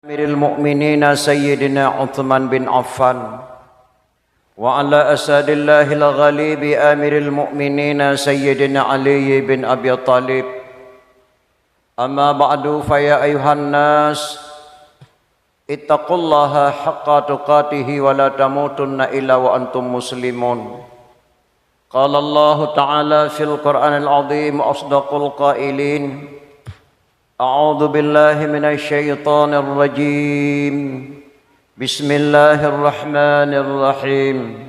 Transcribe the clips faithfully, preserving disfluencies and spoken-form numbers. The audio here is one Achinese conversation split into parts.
Amiril Mukminin Sayyidina Utsman bin Affan, wa ala asadillahil ghalib Amiril Mukminin Sayyidina Ali bin Abi Thalib. Amma ba'du, fa ya ayyuhan nas, ittaqullaha haqqa tuqatihi wa la tamutunna illa wa antum muslimun. Qala Allahu ta'ala fil Qur'anil azim, asdaqul qailin. A'udzu billahi minasy syaithanir rajim. Bismillahirrahmanirrahim.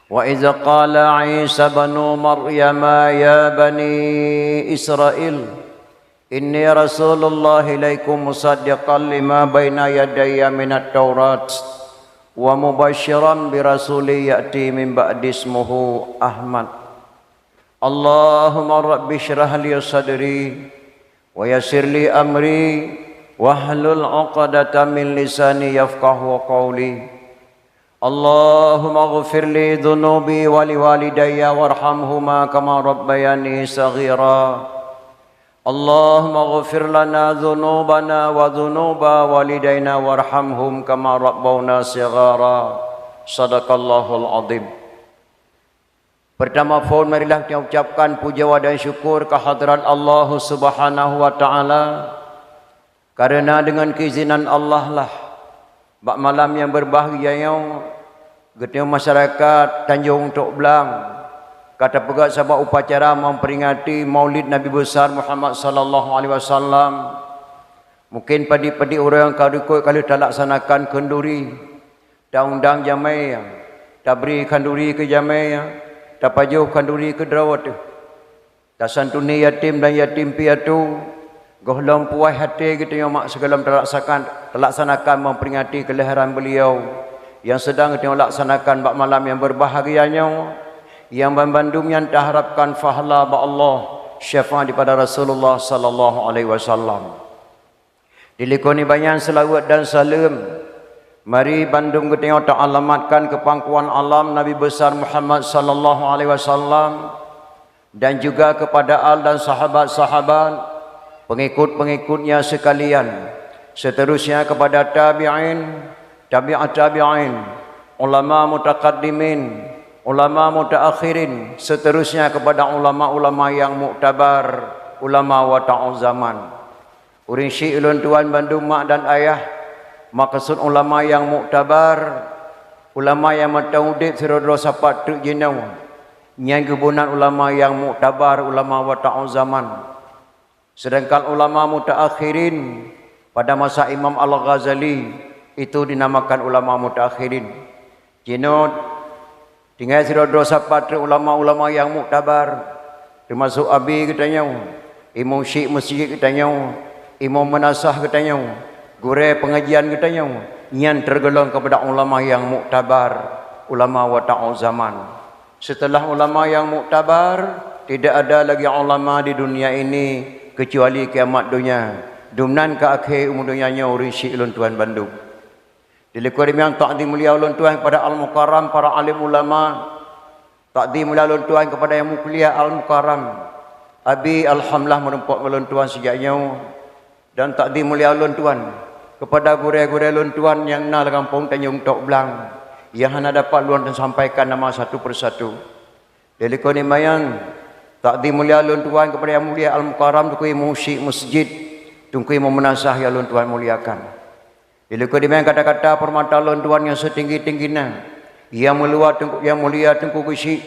Wa idz qala Isa ibnu Maryam, ya bani Israil, inni rasulullah ilaikum musaddiqan lima baina yadayya minat Taurat wa mubasysyiran bi rasulin ya'ti min ba'di ismuhu Ahmad. Allahumma rabbi syrah li sadri wa yassir li amri wahlul 'uqdatam min lisani yafqahu qawli. Allahumma ighfir li dzunubi wa li walidayya warhamhuma kama rabbayani shaghira. Allahumma ighfir lana dzunubana wa dzunuba walidaina warhamhum kama rabbawna shighara. Sadaqallahul azim. Pertama phon, marilah kita ucapkan puja dan syukur ke hadrat Allah Subhanahu wa Ta'ala, karena dengan keizinan Allah lah, bak malam yang berbahagia nyoe, geutanyoe masyarakat Tanjong Tok Blang ka tapeugah sabab upacara memperingati Maulid Nabi Besar Muhammad sallallahu alaihi wasallam. Mungkin padit-padit ureuëng ka dikot ka lheueh talaksanakan khanduri, taundang jamé, tabri khanduri keu jamé, tapajoh khanduri keu droe teuh. Tasantuni yatim dan yatim piatu, gohlom puas até geutanyoe mak sigohlom talaksakan-, talaksanakan memperingati kelahiran beliau nyang sedang geutanyoe laksanakan bak malam nyang berbahagia nyoe, nyang banmandum nyan taharapkan pahala bak Allah, syafaat daripada Rasulullah sallallahu alaihi wasallam. Dilikot nibak nyan seulaweuet dan saleuem, mari bandum geutanyoe taalamatkan keu pangkuan alam Nabi Besar Muhammad sallallahu alaihi wasallam, dan juga kepada al dan sahabat-sahabat, pengikut-pengikutnya sekalian, seterusnya kepada tabi'in, tabi'at tabi'in, ulama mutakaddimin, ulama mutaakhirin, seterusnya kepada ulama-ulama yang muktabar, ulama wata'u zaman. Ureuëng syiek ulôn tuan bandum mak dan ayah, maksud ulama nyang muktabar, ulama nyang mantong udeb sidroe-droe sapat teuk jinoe, nyan geuboh nan ulama nyang muktabar, ulama wata'u zaman. Sedangkan ulama mutaakhirin pada masa Imam Al-Ghazali itu dinamakan ulama mutaakhirin. Jinoe tinggai sidroe-droe sapat treuk ulama-ulama nyang muktabar, teumasok abi geutanyoe, imum syiek meuseujid geutanyoe, imum meunasah geutanyoe, gurée peungajian geutanyoe, nyan teugolong keupada ulama nyang muktabar, ulama wata'u zaman. Setelah ulama nyang muktabar, tidak ada lagi ulama di dunia ini kecuali kiamat donya. Dumnan ka akhé umu donya nyoe ureuëng syiek ulôn tuan bandum. Dilikot nibak nyan takzim mulia ulôn tuan kepada Al-Mukarram, para alim ulama. Takzim mulia ulôn tuan kepada Yang Mulia Al-Mukarram, Abi Alhamlah meurumpok ngon ulôn tuan sijak nyoe. Dan takzim mulia ulôn tuan kepada gurée-gurée ulôn tuan nyang na lam gampông Tanjong Tok Blang, nyang hana dapat lôn sampaikan nama satu persatu. Dilikot nibak nyan, takzim mulia ulôn tuan kepada Yang Mulia Al-Mukarram Teungku Imum Syiek Meuseujid, Teungku Imum Meunasah nyang ulôn tuan muliakan. Dilikot nibak nyan kata-kata peurmata ulôn tuan nyang seutinggi-tinggi na, Yang Mulia Teungku, Yang Mulia Teungku Geuchik,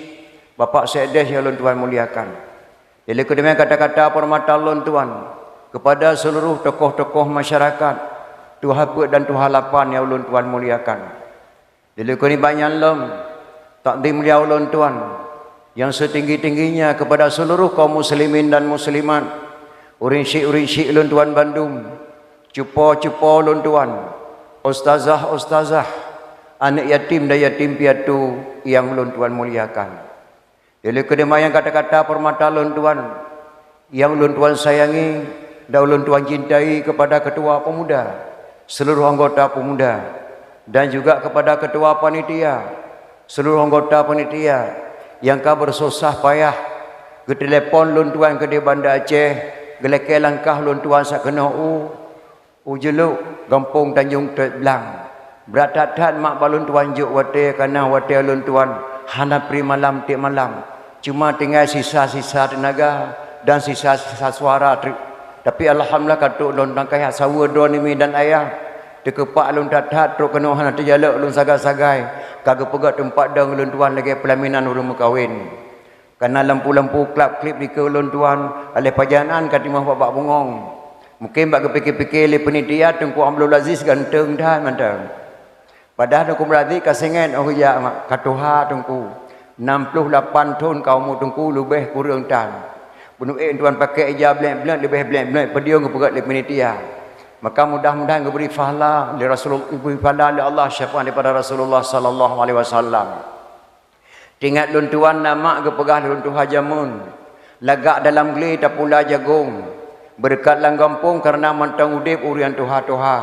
Bapak Sekdes nyang ulôn tuan muliakan. Dilikot nibak nyan kata-kata peurmata ulôn tuan kepada seluruh tokoh-tokoh masyarakat, tuha peuet dan tuha lapan nyang ulôn tuan muliakan. Dilikot nibak nyan lom, takzim mulia ulôn tuan nyang seutinggi-tingginya kepada seluruh kaum muslimin dan muslimat, ureuëng syiek-ureuëng syiek ulôn tuan bandum, cupo-cupo ulôn tuan, ustazah-ustazah, aneuëk yatim dan yatim piatu nyang ulôn tuan muliakan. Dilikot nibak nyan kata-kata peurmata ulôn tuan nyang ulôn tuan sayangi dan ulôn tuan cintai kepada Ketua Pemuda, seluruh anggota pemuda, dan juga kepada Ketua Panitia, seluruh anggota panitia nyang ka beususah payah geutelepon ulôn tuan keudeh Banda Aceh, geulakée langkah ulôn tuan sakeunoe u U Julok, gampông Tanjong Trek Blang. Brat that-that mak bak lôn tuan jok watèe, kana watèe lôn tuan hana pri malam tiep malam. Cuma tinggai sisa-sisa teunaga dan sisa-sisa suara teuk. Tapi alhamdulillah ka trok lôn tangkai saweue droeneuh mi dan ayah. Teukeupak lôn that-that trok keunoe hana teujalok lôn sagai-sagai. Ka geupeugöt teumpat dong lôn tuan lagèe peulaminan ureueng meukawen. Kana lampu-lampu klap-klip dikeue lôn tuan, aléh pajan ka timoh bak-bak bungöng. Mungken bak geupike-pike lé peunitia Teungku Abdul Aziz ganteng that mantong. Padahai Teungku Abdul Aziz ka singet óh geujak mak, ka tuha Teungku. Nam ploh lapan thon ka umu Teungku leubeh kureueng tan. Peunuék tuan paké ija blek-blek leubeh blek-blek peudiong geupeugöt lé peunitia. Maka mudah-mudahan geubri pahala lé Rasulul-, geubri pahala lé Allah syafaat daripada Rasulullah sallallahu alaihi wasallam. Teuingat lôn tuan na mak geupeugah lôn tuha jameun, lagak dalam glé tapula jagông, beureukat lam gampông kareuna mantong udeb ureueng tuha-tuha.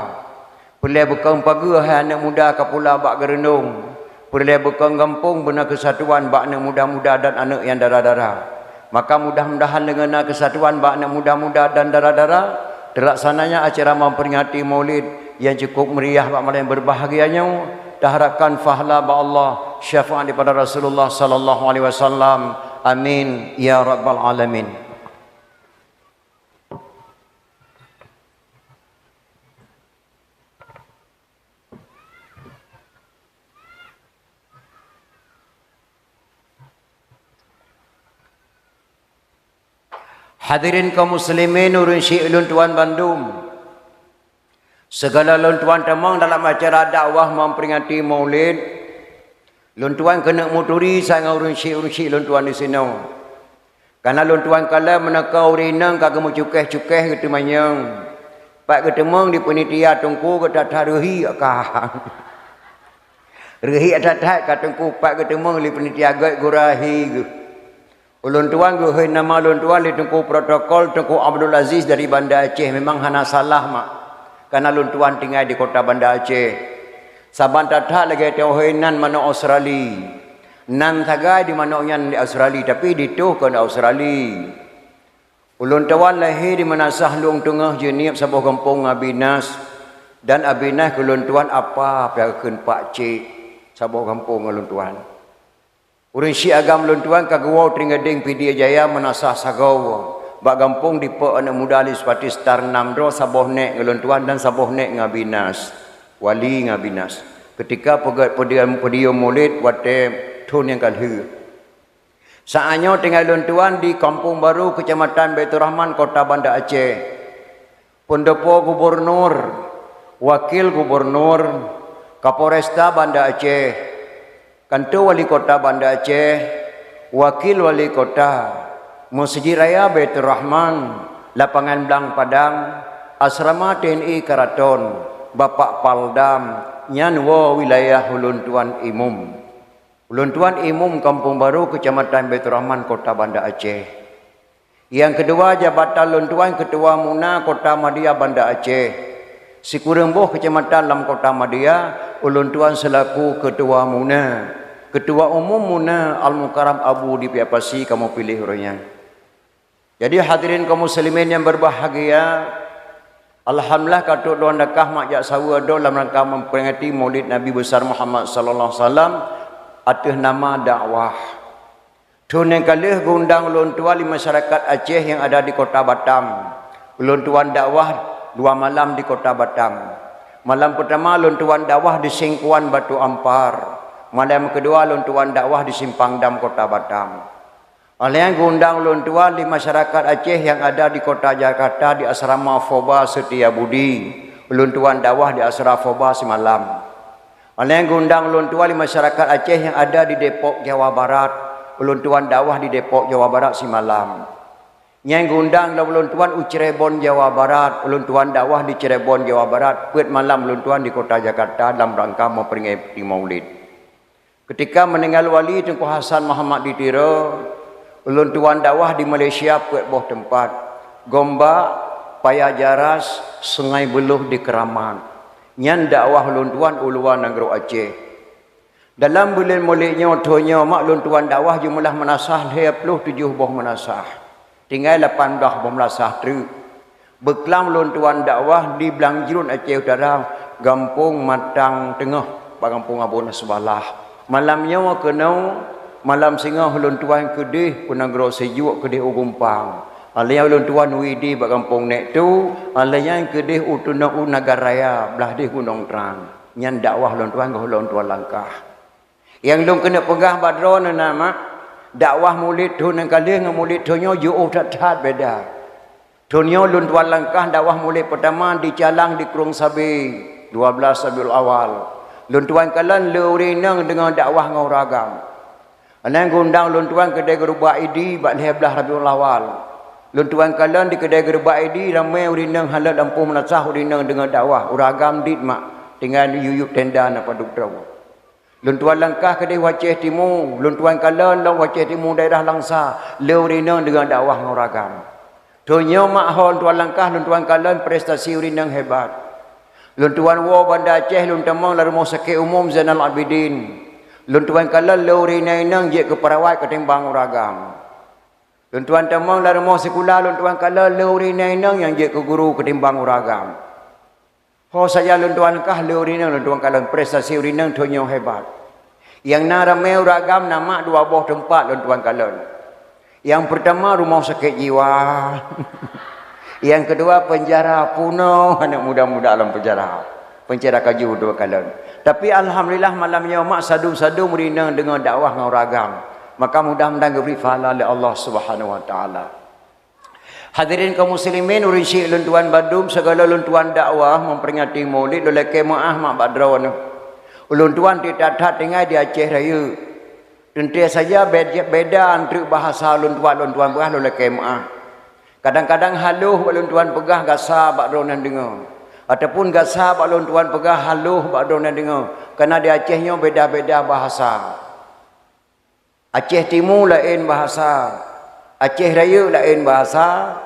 Peureulèe beukong pageue hai aneuk muda ka pula bak geureunong, peureulèe beukong gampông beuna keusatuan bak aneuk muda-muda dan aneuk nyang dara-dara. Maka mudah-mudahan deungon na keusatuan bak aneuk muda-muda dan dara-dara, teulaksananya acara memperingati Maulid nyang cukup meriah bak malam berbahagia nyoe, taharapkan pahala bak Allah, syafaat daripada Rasulullah sallallahu alaihi wasallam. Amin ya rabbal alamin. Hadirin kaum muslimin, ureueng syik lôn tuan bandum. Sigala lôn tuan tamong dalam acara dakwah memperingati Maulid, lôn tuan keuneuk muturi sagai ureueng syik-ureueng syik lôn tuan disinoe. Kareuna lôn tuan kalon meunaka ureueng inong ka geumeucukéh-cukéh geuteumanyong. Pat geuteumong di peunitia Teungku geutat-that reuhi ka. Reuhi that-that ka Teungku pat geuteumong lé peunitia gét gurahi geuh. Ulôn tuan geuhôi nama lôn tuan lé Teungku protokol Teungku Abdul Aziz dari Banda Aceh, memang hana salah mak. Kareuna lôn tuan tinggai di kota Banda Aceh. Saban that-that lagèe teuhôi nan manok Australi. Nan sagai di manok nyan di Australi, tapi ditoh kon Australi. Ulôn tuan lahé di Meunasah Lueng Teungoh Jeunieb saboh gampông ngon Abi Nas, dan Abi Nas keu lôn tuan apa pih kheun pakcik saboh gampông ngon lôn tuan. Ureueng syik agam lôn tuan ka geuwoe Tringedeng Pidie Jaya Meunasah Sagoe, bak gampông dipok aneuk muda Lispatis Tarnam droe saboh nèk ngon lôn tuan dan saboh nèk ngon Abi Nas, Wali ngon Abi Nas. Keutika peugöt podium, podium Maulid watèe thon nyang ka lheueh. Saát nyoe tinggai lôn tuan di Kampung Baru, Keucamatan Baiturrahman, Kota Banda Aceh. Peundopo gubernur, wakil gubernur, Kapolresta Banda Aceh, kanto wali kota Banda Aceh, wakil wali kota, Meuseujid Raya Baiturrahman, Lapangan Blang Padang, Asrama T N I Karaton, Bapak Paldam, nyan woe wilayah ulôn tuan imum. Ulôn tuan imum Kampung Baru, Keucamatan Baiturrahman, Kota Banda Aceh. Nyang keudua, jabatan lôn tuan Keutua Muna Kota Madya Banda Aceh. Sikureueng boh keucamatan lam Kota Madya, ulôn tuan seulaku Keutua Muna. Keutua Umum Muna Al-Mukarram Abu di Piak Pasi kamoe piléh uroe nyan. Jadi hadirin kaum muslimin yang berbahagia, alhamdulillah ka trok lôn dakah mak jak saweue droe lam rangka memperingati Maulid Nabi Besar Muhammad sallallahu alaihi wasallam ateueh nama dakwah. Thon nyang ka lheueh geuundang ulôn tuan lé masyarakat Aceh nyang ada di Kota Batam. Ulôn tuan dakwah dua malam di Kota Batam. Malam peutama ulôn tuan dakwah di Singkuan Batu Ampar. Malam keudua ulôn tuan dakwah di Simpang Dam Kota Batam. Óh lheueh nyan geuundang ulôn tuan lé masyarakat Aceh nyang ada di Kota Jakarta di Asrama Foba Setia Budi. Ulôn tuan dakwah di Asrama Foba simalam. Óh lheueh nyan geuundang ulôn tuan lé masyarakat Aceh nyang ada di Depok, Jawa Barat. Ulôn tuan dakwah di Depok, Jawa Barat simalam. Nyan geuundang lom ulôn tuan u Cirebon, Jawa Barat. Ulôn tuan dakwah di Cirebon, Jawa Barat. Peuet malam ulôn tuan di Kota Jakarta dalam rangka memperingati Maulid. Keutika meuninggai Wali Teungku Hasan Muhammad di Tiro, ulôn tuan dakwah di Malaysia peuet boh teumpat, Gombak, Paya Jaras, Sungai Buloh di Keramat. Nyan dakwah ulôn tuan u luwa nanggroe Aceh. Dalam buleuen Maulid nyoe, thon nyoe mak ulôn tuan dakwah jumeulah meunasah lhèe ploh tujoh boh meunasah. Tinggai lapan blah boh meunasah treuk. Beuklam lôn tuan dakwah di Blang Jruen Aceh Utara, gampông Matang Teungoh, bak gampông Abon Nasrullah. Malam nyoe keunoe, malam singoh lôn tuan keudeh u nanggroe Sijuek, keudeh u Gumpang. Alèh nyan lôn tuan u Idi bak gampông Nek Tu, alèh nyan keudeh u Tunok u Nagan Raya, blah deh Gunong Trang. Nyan dakwah lôn tuan goh lôn tuan langkah. Nyang lôn keuneuk peugah bak droeneuh na mak, dakwah mulod thôn nyang ka lheueh ngon mulod thôn nyoe jiôh that-that beda. Thôn nyoe lôn tuan langkah dakwah mulod peutama di Calang di Krueng Sabe, dua belas Rabiul Awal. Lôn tuan kalon le ureueng inong deungoe dakwah ngon ureueng agam. Nyan geuundang lôn tuan keudè geureubak Idi bak lhèe blaih Rabiul Awal. Lôn tuan kalon di keudè geureubak Idi ramè ureueng inong hana lampôh meunasah ureueng inong deungoe dakwah, ureueng agam dit mak, tinggai yub-yub tenda na padub droe. Lôn tuan langkah keudeh u Aceh Timu, lôn tuan kalon lam Aceh Timu daerah Langsa, le ureueng inong deungoe dakwah ngon ureueng agam. Thôn nyoe mak ho lôn tuan langkah lôn tuan kalon prestasi ureueng inong hebat. Lôn tuan woe Banda Aceh lôn tamong lam Rumoh Sakét Umum Zainal Abidin. Lôn tuan kalon le ureueng inong jeuet keu peurawat keutimbang ureueng agam. Lôn tuan tamong lam rumoh sikula lôn tuan kalon le ureueng inong nyang jeuet keu guru keutimbang ureueng agam. Ho saja lôn tuan kah le ureueng inong lôn tuan kalon prestasi ureueng inong thôn nyoe hebat. Nyang na ramè ureueng agam na mak dua boh teumpat lôn tuan kalon. Nyang peurtama rumoh sakét jiwa. Nyang keudua peunjara, peunoh aneuk muda-muda lam peunjara. Peunjara kaju dua kalon. Tapi alhamdulillah malam nyoe mak sadum-sadum ureueng inong deungoe dakwah ngon ureueng agam. Maka mudah-mudahan geubri pahala lé Allah Subhanahu wa Taala. Hadirin kaum muslimin, ureueng syik lôn tuan bandum, sigohlom lôn tuan dakwah memperingati Maulid, lôn lakèe meu'ah mak bak droeneuh. Ulôn tuan that-that tinggai di Aceh Rayeuk. Teuntèe saja beda, beda antreuk bahasa lôn tuan, lôn tuan peugah lôn lakèe meu'ah. Kadang-kadang haloh bak lôn tuan peugah gasa bak droeneuh deungoe, ataupun gasa bak lôn tuan peugah haloh bak droeneuh deungoe, kareuna di Aceh nyoe beda-beda bahasa. Aceh Timu laén bahasa, Aceh Rayeuk laén bahasa,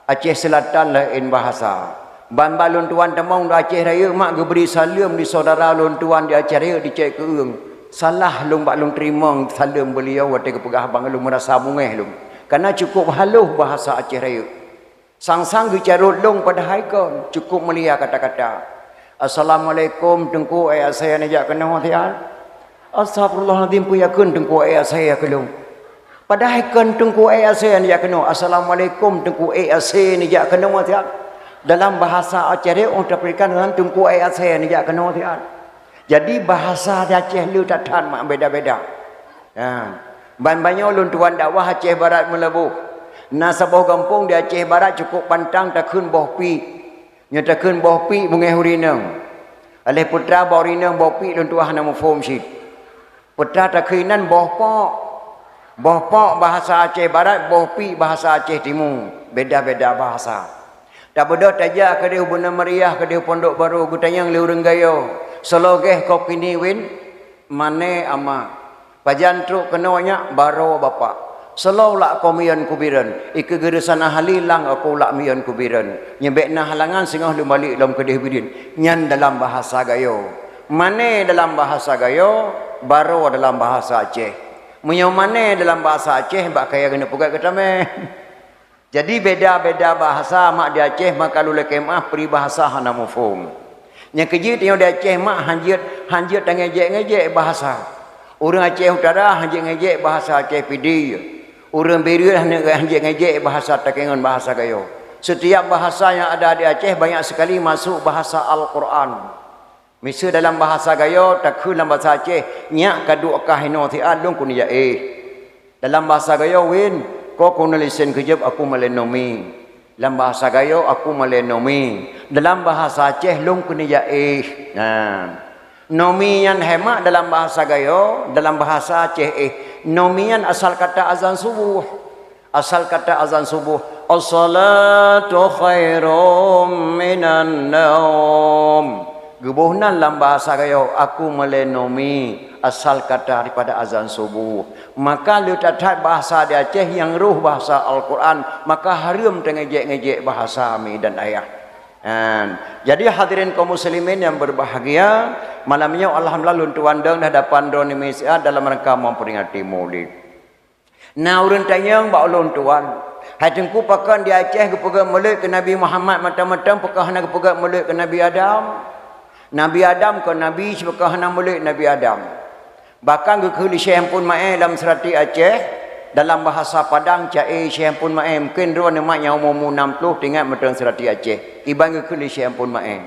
Aceh Seulatan laén bahasa. Ban bak lôn tuan tamong di Aceh Rayeuk mak geubri saleuem di syedara lôn tuan di Aceh Rayeuk di Cek Keueung. Salah lôn bak lôn teurimong saleuem beuliau watèe geupeugah bang lôn meurasa beungèh lôn. Kareuna cukôp haloh bahasa Aceh Rayeuk. Sang-sang geucarôt lôn padahai kon cukôp mulia kata-kata. "Assalamualaikum Teungku, eh, asèe neujak keunoe siat." "Astagfirullahalazim, peue yakheun Teungku, eh, asèe keu lôn." Padahai kon Teungku, eh, asèe neujak keunoe. "Assalamualaikum Teungku, eh, asèe neujak keunoe siat." Dalam bahasa Aceh Rayeuk, oh, tapeugah nyan Teungku, eh, asèe neujak keunoe siat. Jadi bahasa di Aceh le that-that mak beda-beda. Ha. Ban-ban nyoe lôn tuan dakwah Aceh Barat Meulaboh. Na saboh gampông di Aceh Barat cukôp pantang takheun boh piek. Nyoe takheun boh piek beungèh ureueng inong. Aléh peue teuma boh ureueng inong boh piek lôn tuan hana muphom cit. Peue teuma takheun inan boh pok. Boh pok bahasa Aceh Barat, boh piek bahasa Aceh Timu. Beda-beda bahasa. Tabeudôh tajak keudeh u Beuneumariah, keudeh Pondok Barô, geutanyong lé ureueng Gayo, "Soe lagèe kah keuneuk win?" "Mané ama." "Pajan trôk keunoe nyak?" "Barô bapak." "Soe lak kah miyon kubireuen?" "Ikeue geureusana hali lang aku lak miyon kubireuen. Nyan bèk na halangan singoh lôn balek lom keudeh bireuen." Nyan dalam bahasa Gayo. Mané dalam bahasa Gayo, barô dalam bahasa Aceh. Meunyoe mané dalam bahasa Aceh, bak kayèe keuneuk peugah geutamèe. Jadi beda-beda bahasa mak di Aceh maka lôn lakèe meu'ah peribahasa hana muphom. Nyang keujeuet nyoe di Aceh mak hanjeuet, hanjeuet tangejek-ngejek bahasa. Ureueng Aceh Utara hanjeuet ngejek bahasa Aceh Pidie. Ureueng Bireuen hanjeuet ngejek bahasa Takengon, bahasa Gayo. Setiap bahasa yang ada di Aceh banyak sekali masuk bahasa Al-Quran. Miseue dalam bahasa Gayo takheun lam bahasa Aceh, "Nyak ka duek kah inoe siat lôn keuneuk jak éh." Dalam bahasa Gayo, "Win, kah keuneuk lé sien keujeup aku malèe nomi." Dalam bahasa Gayo, "Aku malèe nomi." Dalam bahasa Aceh, "Lôn keuneuk jak éh." Nah. Nomi nyan hai mak dalam bahasa Gayo, dalam bahasa Aceh éh. Nomi nyan asal kata azan subuh. Asal kata azan subuh, "As-salatu khairum minan naum." Geuboh nan lam bahasa Gayo, "Aku malèe nomi," asal kata daripada azan subuh. Maka le that-that bahasa di Aceh nyang roh bahasa Al-Quran, maka hareuem teungejek-ngejek bahasa mi dan ayah. Kan? Jadi hadirin kaum muslimin yang berbahagia, malam nyoe alhamdulillah lôn tuan dong di hadapan droeneuh meusiat dalam rangka memperingati Maulid. Na ureueng tanyong bak ulôn tuan, Hai Teungku, pakon di Aceh geupeugét mulod keu Nabi Muhammad mantong-mantong, pakon hana geupeugét mulod keu Nabi Adam? Nabi Adam kon nabi, pakon hana mulod Nabi Adam? Bahkan geukheun lé Syekh Ampon Maé lam seuraté Aceh, dalam bahasa Padang, ca-e Syekh Ampon Maé, mungken droeneuh mak nyang umu-umu nam ploh teuingat mantong seuraté Aceh. Iban geukheun lé Syekh Ampon Maé.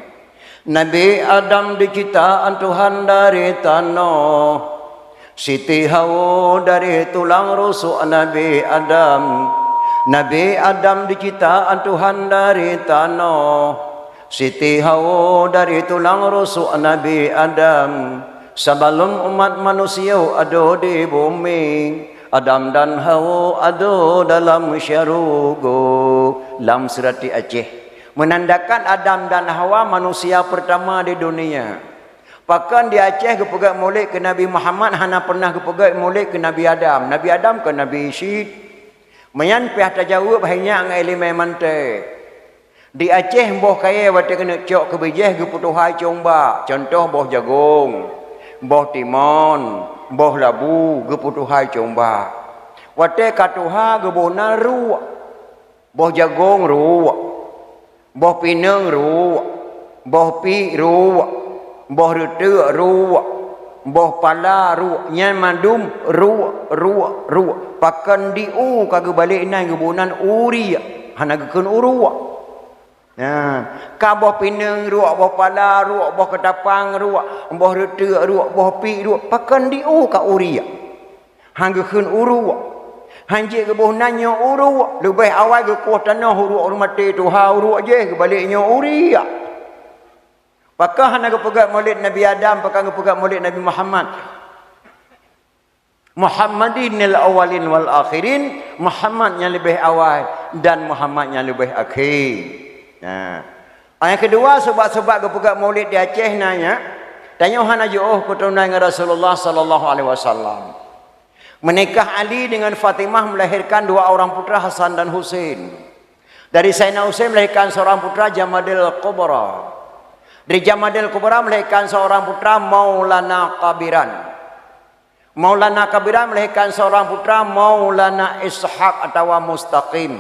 Nabi Adam diciptaan Tuhan dari tanoh. Siti Hawa dari tulang rusuk Nabi Adam. Nabi Adam diciptaan Tuhan dari tanoh. Siti Hawa dari tulang rusuk Nabi Adam. Sabalom umat manusia ado di bumi, Adam dan Hawa ado dalam syeuruga. Lam seuraté Aceh. Menandakan Adam dan Hawa manusia pertama di dunia. Pakon di Aceh geupeugét mulod keu Nabi Muhammad, hana pernah geupeugét mulod keu Nabi Adam? Nabi Adam kon nabi cit. Meunyan piah tajaweueb hai nyak ngon iéleumé manté. Di Aceh boh kayée watée keuneuk cok keu bijéh geupeutuha cong bak, contoh boh jagong, boh timon, boh labu geupeutuha cong bak. Watée ka tuha geuboh na ruek. Boh jagong ruek, boh pineung ruek, boh piek ruek, boh reuteuk ruek, boh pala ruek, nyan mandum ruek, ruek, ruek. Pakon di u ka geubalek nan geuboh nan uriek, hana geukheun uruek. Nah, ka boh pineung ruek, boh pala ruek, boh keutapang ruek, boh reuteuk ruek, boh piek ruek, pakon di u ka uriek. Han geukheun uruek. Han jeuet geuboh nan nyoe uruek. Leubeh awai geukoh tanoh uruek reumaté tuha uruek jih geubalek nyoe uriek. Pakon hana geupeugét mulod Nabi Adam, pakon geupeugét mulod Nabi Muhammad? Muhammadinil awwalin wal akhirin, Muhammad nyang leubeh awai dan Muhammad nyang leubeh akhé. Nah. Nyang keudua, sabab-sabab geupeugét mulod di Aceh na nyan, tanyoe hana jiôh keuturonan ngon Rasulullah sallallahu alaihi wasallam. Menikah Ali dengan Fatimah melahirkan dua orang putra Hasan dan Husain. Dari Sayyidina Husain melahirkan seorang putra Jamadil Kubra. Dari Jamadil Kubra melahirkan seorang putra Maulana Kabiran. Maulana Kabiran melahirkan seorang putra Maulana Ishak atawa Mustaqim.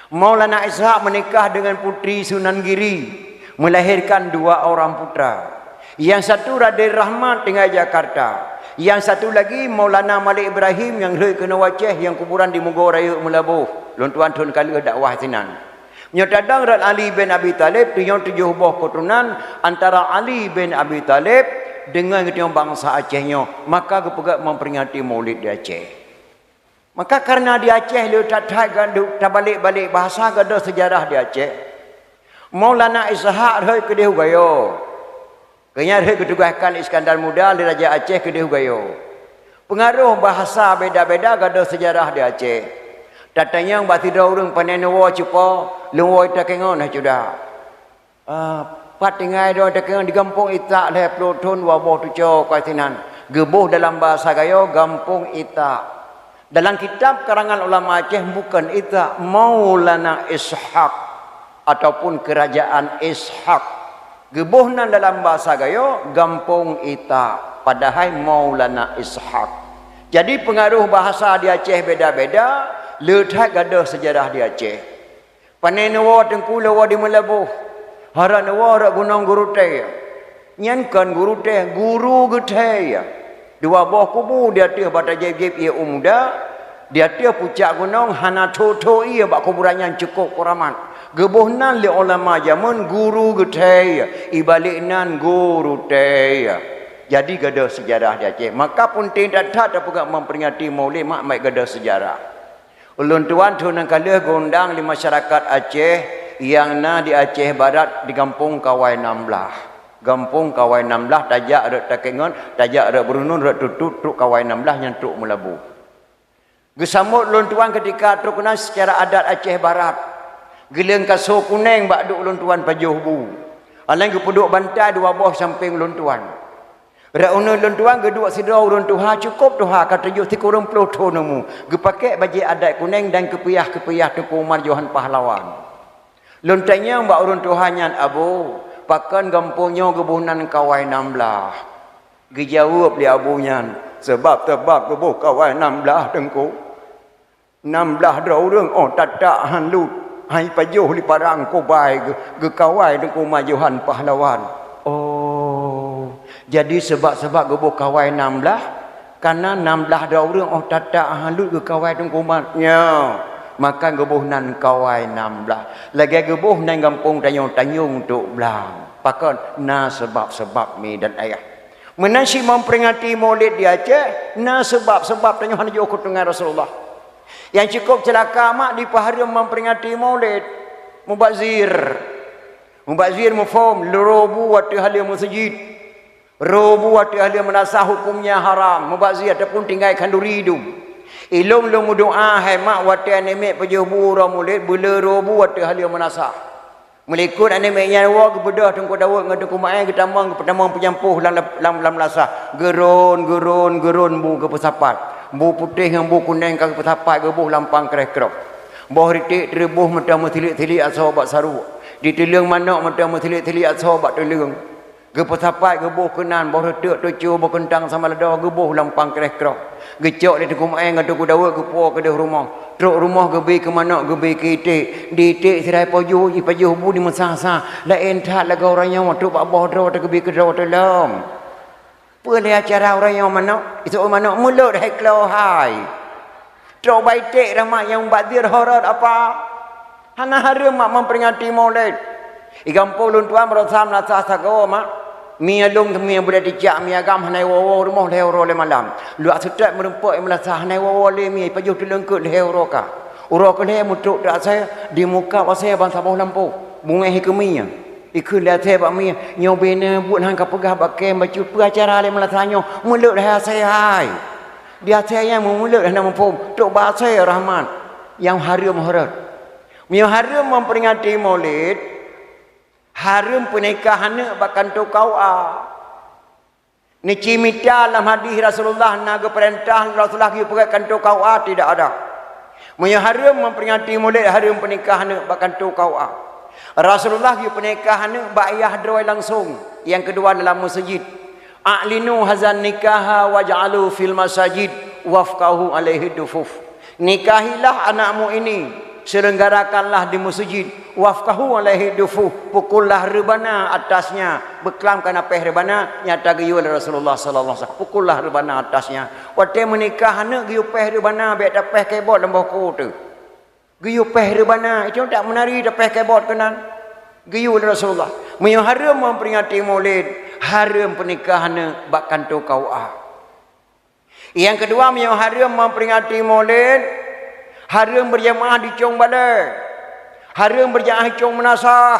Maulana Ishak menikah dengan putri Sunan Giri, melahirkan dua orang putra. Yang satu Raden Rahmat tinggal Jakarta, yang satu lagi Maulana Malik Ibrahim nyang rhot keunoe u Aceh nyang kuburan di Mugo Rayeuk Meulaboh. Lôn tuan thon ka lheueh dakwah sinan. Nyoe tadong rot Ali bin Abi Thalib, tujoh tujoh boh keuturonan antara Ali bin Abi Thalib deungon geutanyoe bansa Aceh nyoe, maka geupeugét memperingati Maulid di Aceh. Maka kareuna di Aceh le that-that gadôh tabalek-balek bahasa gadôh seujarah di Aceh. Maulana Ishak rhot keudeh u Gayo. Geuhnyan rhot geutugaskan Iskandar Muda lé Raja Aceh keudeh u Gayo. Peungaroh bahasa beda-beda gadôh seujarah di Aceh. Tatanyong bak sidroe ureuëng pane neuwoe cupo, lôn woe takengon hana cuda. Ah, pat tinggai droe takengon di gampông Itak lhée ploh thon dua boh tuco kai sinan. Geuboh dalam bahasa Gayo gampông Itak. Dalam kitab karangan ulama Aceh bukan Itak, Maulana Ishak ataupun Kerajaan Ishak. Geuboh nan dalam bahasa Gayo gampông Itak, padahai Maulana Ishak. Jadi peungaroh bahasa di Aceh beda-beda, le that gadôh seujarah di Aceh. Pane neuwoe teungku lôn woe di Meulaboh. Harôh neuwoe rot gunong Gurutée. Nyan kon Gurutée, Guru Geuthée. Dua boh kubu di ateueh bata jieb-jieb ié u muda, di ateueh pucak gunong hana tho-tho ié bak kuburan nyan cukôp keuramat. Geuboh nan lé ulama jameun Guru Geuthée, ibalek nan Gurutée. Jadi gadôh seujarah di Aceh. Maka peunteng that-that tapeugah memperingati Maulid mak-mak gadôh seujarah. Ulôn tuan thon nyang ka lheueh geuundang lé masyarakat Aceh nyang na di Aceh Barat di gampông Kawai Nam Blah. Gampông Kawai Nam Blah tajak rot takengon, tajak rot Brunun rot tutut trok Kawai Nam Blah nyan trok Meulaboh. Geusambot ulôn tuan keutika trok keunan seucara adat Aceh Barat. Geuleueng kaso kuneng bak duek ulôn tuan pajoh bu. Alai geupeuduek bantai dua boh sampéng ulôn tuan. Rot uneuen lôn tuan geuduek sidroe ureuëng tuha cukôp tuha ka tujoh sikureueng ploh thon umu, geupakék bajée adat kuneng dan keupiah-keupiah Teungku Umar Johan Pahlawan. Lôn tanyong bak ureuëng tuha nyan, "Abu, pakon gampông nyoe geuboh nan Kawai Nam Blah?" Geujaweueb lé abu nyan, "Sabab-sabab geuboh Kawai Nam Blah, Teungku." Nam blaih droe ureuëng óh tatak han lut, han jipajoh lé parang kubai geu-, geukawai Teungku Mat Johan Pahlawan. Oh, jadi seubab-seubab geuboh kawai nam blaih, kareuna nam blaih droe ureuëng óh tatak han lut geukawai Teungku Mat. Nyo, maka geuboh nan kawai nam blaih. Lagée geuboh nan gampông tanyoe Tanjong Tok Blang. Pakon? Na seubab-seubab mi dan ayah. Meunan cit memperingati Maulid di Aceh, na seubab-seubab tanyoe hana jiôh keu teungoh Rasulullah. Nyang cukôp ceulaka mak dipeuhareuem memperingati Maulid, mubazir. Mubazir muphom, robu watée haleue meuseujid. Robu watée haleue meunasah hukömnya haram, mubazir ataupun tinggai khanduri dum. Ilôn lôn meudoá hai mak watée aneuk miet pajoh bu uroe Maulid, beuleu robu watée haleue meunasah. Meulikot aneuk miet nyan woe geubeudôh Teungku Daud ngon Teungku Maé geutamong geupeutamong peujampôh lam, lam, lam meunasah. Geuron, geuron, geuron bu geupeusapat. Bu putéh ngon bu kuneng ka geupeusapat geuboh lam pangkreh kroh. Boh riték teureuboh mantong meusilik-silik asoe bak saruek. Di teuleueng manök mantong meusilik-silik asoe bak teuleueng. Geupeusapat geuboh keunan boh reuteuk teucue boh keuntang sama lado geuboh lam pangkreh kroh. Geucok lé Teungku Maé ngon Teungku Daud geupuwoe keudeh rumoh. Trok rumoh geubi keu manök geubi keu iték. Di iték sirai pajoh jipajoh bu di meusah-sah. Laén that lagée uroe nyoe trok bak boh droe teuh geubi keu droe teuh lom. Peue lé acara uroe nyoe manök? Iseuôt manök meulot hai klo hai. Trok bak iték rahmat nyang mubazir horot apa? Hana hareuem mak memperingati Maulid. I gampông lôn tuan baroesa meunasah sagoe mak. Mie lôn mie bulée ticak mie agam hana iwoe-woe rumoh lhée uroe lhée malam. Luwak seutôt meurumpok i meunasah hana iwoe-woe lé mie pajoh teuleungkeut lhée uroe ka. Uroe keulhée meutrok teuasée di muka asée ban saboh lampôh. Bungéh i keu mie. Ikheun lé asée bak mie, nyoe bina buet han ka peugah bak kém bacut peue acara lé meunasah nyoe, meulot hai asée hai. Di asée nyang meulot hana muphom, trok bak asée rahmat nyang hareuem horot. Meunyoe hareuem memperingati Maulid, hareuem peunikah aneuk bak kantô K U A. Neuci mita lam hadih Rasulullah na geupeurintah Rasulullah geuyue peugét kantô K U A tidak ada. Meunyoe hareuem memperingati Maulid hareuem peunikah aneuk bak kantô K U A. Rasulullah geuyue peunikah aneuk bak ayah droe langsong. Nyang keudua dalam meuseujid. A'linu hazan nikaha waj'alu fil masajid wafqahu alaihi dufuf. Nikahilah anakmu ini, selenggarakanlah di meuseujid, wafqahu alaihi dufuf, pukullah reubana atasnya, beuklam kana péh reubana nyang geuyue lé Rasulullah sallallahu alaihi wasallam, pukullah reubana atasnya. Watée meunikah aneuk geuyue péh reubana, bék tapéh kebot lam boh ku teuh. Geuyue péh reubana, itu tak meunari tapéh kebot keunan. Geuyue lé Rasulullah. Meunyoe hareuem memperingati Maulid, hareuem peunikah aneuk bak kantô K U A. Nyang keudua, meunyoe hareuem memperingati Maulid, hareuem beurjamaah di cong balée. Hareuem beurjamaah di cong meunasah.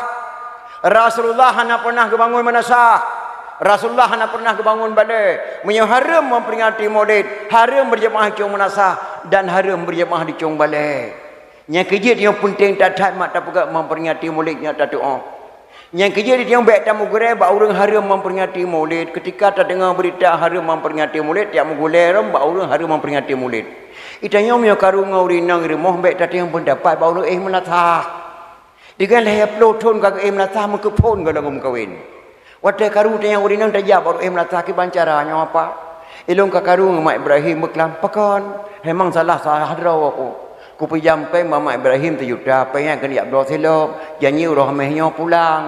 Rasulullah hana pernah geubangun meunasah. Rasulullah hana pernah geubangun balée. Meunyoe hareuem memperingati Maulid, hareuem beurjamaah di cong meunasah dan hareuem beurjamaah di cong balée. Nyang keujeuet nyang peunteng that-that mak tapeugah memperingati Maulid nyoe tatuoh. Nyang keujeuet nyang bék tameugurée bak ureuëng hareuem memperingati Maulid. Ketika tadeungoe beurita hareuem memperingati Maulid, tiak meugulée rhom bak ureuëng hareuem memperingati Maulid. Geutanyoe meunyoe karu ngon ureuëng inong rumoh bék tateueng peundapat bak ureuëng éh meunasah. Digan lhée ploh thon ka geuéh meunasah meukeupon goh lom meukawen. Watée karu tanyong ureuëng inong tajak bak ureuëng éh meunasah kiban cara nyoe apa? Ilôn ka karu ngon Mak Ibrahim beuklam, pakon? Hemang salah-salah droe ku. Kupeujam péng bak Mak Ibrahim sijuta, péng nyan keuneuk jak bloe silop, janji uroe Hamèh nyoe pulang.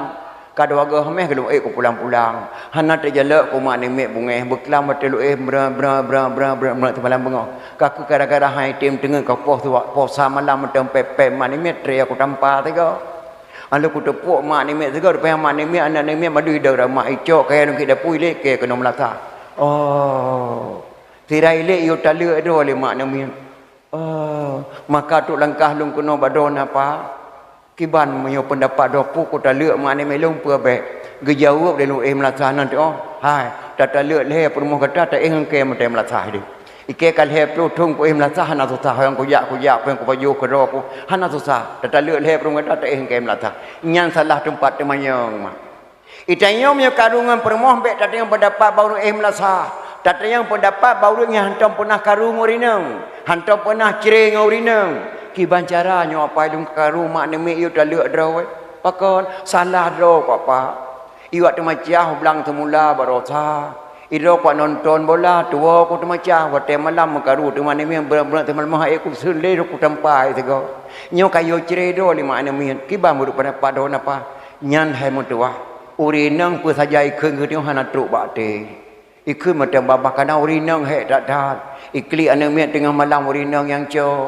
Ka dua goe Hamèh geulôn ék kupulang-pulang. Hana teujalok ku mak namiet bungéh, beuklam watée lôn éh breueh, breueh, breueh, breueh, breueh, breueh, seumalam beungoh. Ka keuh gara-gara han item teungeut ka poh suwak, poh sa malam mantong pép-pép mak namiet tré aku tampa sigoe. Lalu kuteupeue mak namiet sigoe, rupanya mak namiet, aneuk namiet madui dara mak icok kaya lungkit dapui lé keu keunoe meulata. Oh, sirai lé yue taleuek droe lé mak namiet. Oh, maka trok langkah lôn keunoe bak droeneuh apa? Kiban meunyoe peundapat droe peue ku taleuek mak namiet lôn peue bék? Geujaweueb lé lôn éh meulata nan teuh, hai, tataleuek lhée peurumoh gata taéh ngon kée mantong meulata deh. Ikée ka lhée ploh thon ku éh meulata hana susah, nyang kujak-kujak, nyang kupajoh keudroe ku hana susah. Tataleuek lhée peurumoh gata taéh ngon kée meulata. Nyan salah teumpat teumanyong mak. Geutanyoe meunyoe karu ngon peurumoh bék tateueng peundapat bak ureuëng éh meulasa. Tateueng peundapat bak ureuëng nyang hantom peunah karu ngon ureuëng inong, hantom peunah cre ngon ureuëng inong. Kiban cara nyoe apai lôn karu mak namiet yue taleuek droe. Pakon? Salah droe ku apa? Iwak teumacah u blang teumula baroesa. Idroe kuat nonton bola, tuwo ku teumacah, watée malam meukaru teuma aneuk miet, beureuek-beureuek teuma leumah, ék ku seuleh ku tampai sigoe. Nyoe ka yue cre droe lé mak aneuk miet, kiban meunurot peundapat droe napa? Nyan hai meutuwah. Ureueng inong peue saja ikheun geutanyoe hana trok bak até. Ikheun meuteumé babah kana ureueng inong hék that-that. Iklik aneuk miet teungoh malam ureueng inong nyang cok.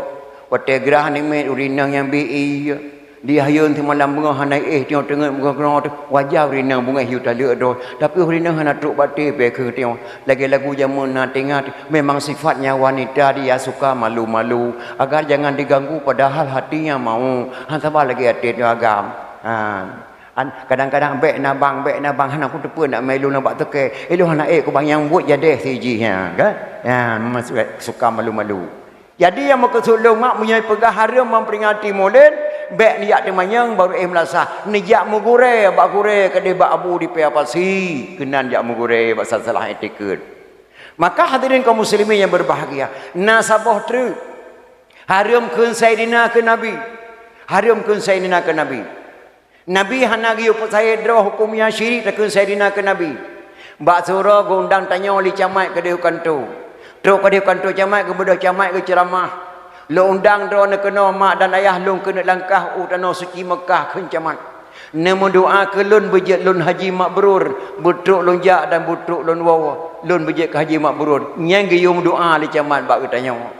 Watée grah aneuk miet ureueng inong nyang bi ie. Di ayeueng teuma lam beungoh hana éh teungoh teungeut beungoh-beungoh teuh, wajar ureueng inong beungéh yue taleuek droe, tapi ureueng inong hana trok bak até bèe kheun teungoh. Lagée lagu jameun na teuingat, memang sifatnya wanita dia suka malu-malu, agar jangan diganggu padahal hatinya mau. Han saba lagée até teungoh agam. Ha. An, kadang-kadang bèk na bang, bèk na bang, hana kuteupeue nak meuilu na bak toke. Ilôn hana ék kubang nyang buet jadeh si jih nyan, kan? Ya, memang suka, suka malu-malu. Jadi nyang meukeusut lôn mak meunyoe peugah hareuem memperingati Maulid, bèk neujak teumanyong baru éh meulasah. Neujak meugurée bak gurée keudeh bak Abu di Paya Pasi, keunan jak meugurée bak salah-salah iktikeuet. Maka hadirin kaum muslimin yang berbahagia, na saboh treuk hareuem kheun Saidina keu Nabi. Hareuem kheun Saidina keu Nabi. Nabi hana geuyue peusahe droe huköm nyang syirik takheun Saidina keu Nabi. Bak siuroe geuundang tanyoe lé camat keudeh u kantô. Trok keudeh u kantô camat geubeudôh camat geuceuramah. Lôn undang droeneuh keunoe mak dan ayah lôn keuneuk langkah u tanoh suci Meukah kheun camat. Neumeudoá keu lôn beujeuet lôn haji mabrur, beutrok lôn jak dan beutrok lôn woe, lôn beujeuet keu haji mabrur. Nyan geuyue meudoá lé camat bak geutanyoe.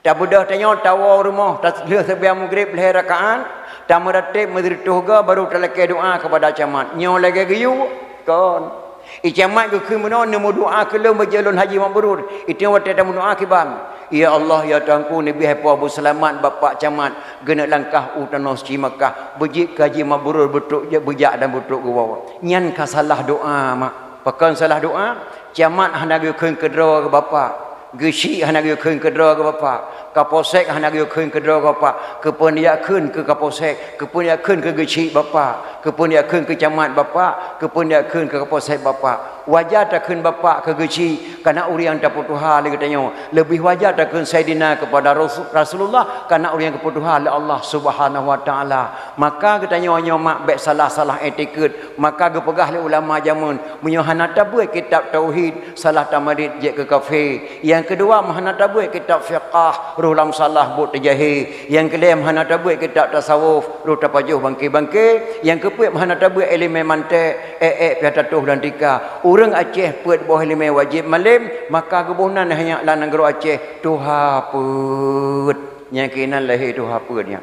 Tabeudôh tanyoe tawoe u rumoh, talheueh seumayang Maghrib lhèe rakaat, tameuratéb meusiratoh goe baru talakée doá keupada camat. Nyoe lagée geuyue? Kon. I camat geukheun meunoe neumeudoá keu lôn beujeuet lôn haji mabrur. Itu watée tameudoá kiban, "Ya Allah, ya Tuhanku, neubri hai Po Abu Seulamat bapak camat geuneuk langkah u tanoh suci Makkah, beujeuet keu haji mabrur beutrok beujak dan beutrok geuwoe." Nyan ka salah doá mak. Pakon salah doá? Camat hana geukheun keudroe keu bapak, geuchik hana geukheun keudroe keu bapak, kapolsek hana geukheun keudroe keu bapak, keupeue neujak kheun keu kapolsek, keupeue neujak kheun keu geuchik bapak, keupeue neujak kheun keu camat bapak, keupeue neujak kheun keu kapolsek bapak. Wajar takheun bapak keu geuchik, kana ureueng tapeutuha lé geutanyoe. Leubeh wajar takheun Saidina keupada Rasu-, Rasulullah, kana ureueng geupeutuha lé Allah Subhanahu wa Taala. Maka geutanyoe nyoe mak bèk salah-salah iktikeuet. Maka geupeugah lé ulama jameun, meunyoe hana tabeuet kitab tauhid, salah tamarit jeuet keu kafé. Nyang keudua, meuhana tabeuet kitab fiqah, roh lam salah buet teujahe. Nyang keulhèe, meuhana tabeuet kitab tasawuf, roh tapajoh bangke-bangke. Nyang keupeuet, meuhana tabeuet ileumèe mantek, ék-ék piah tatoh dan tika. Ureueng Aceh peuet boh ileumèe wajéb malém, maka geuboh nan hanya lam nanggroe Aceh tuha peuet. Nyang keunan lahé tuha peuet nyan.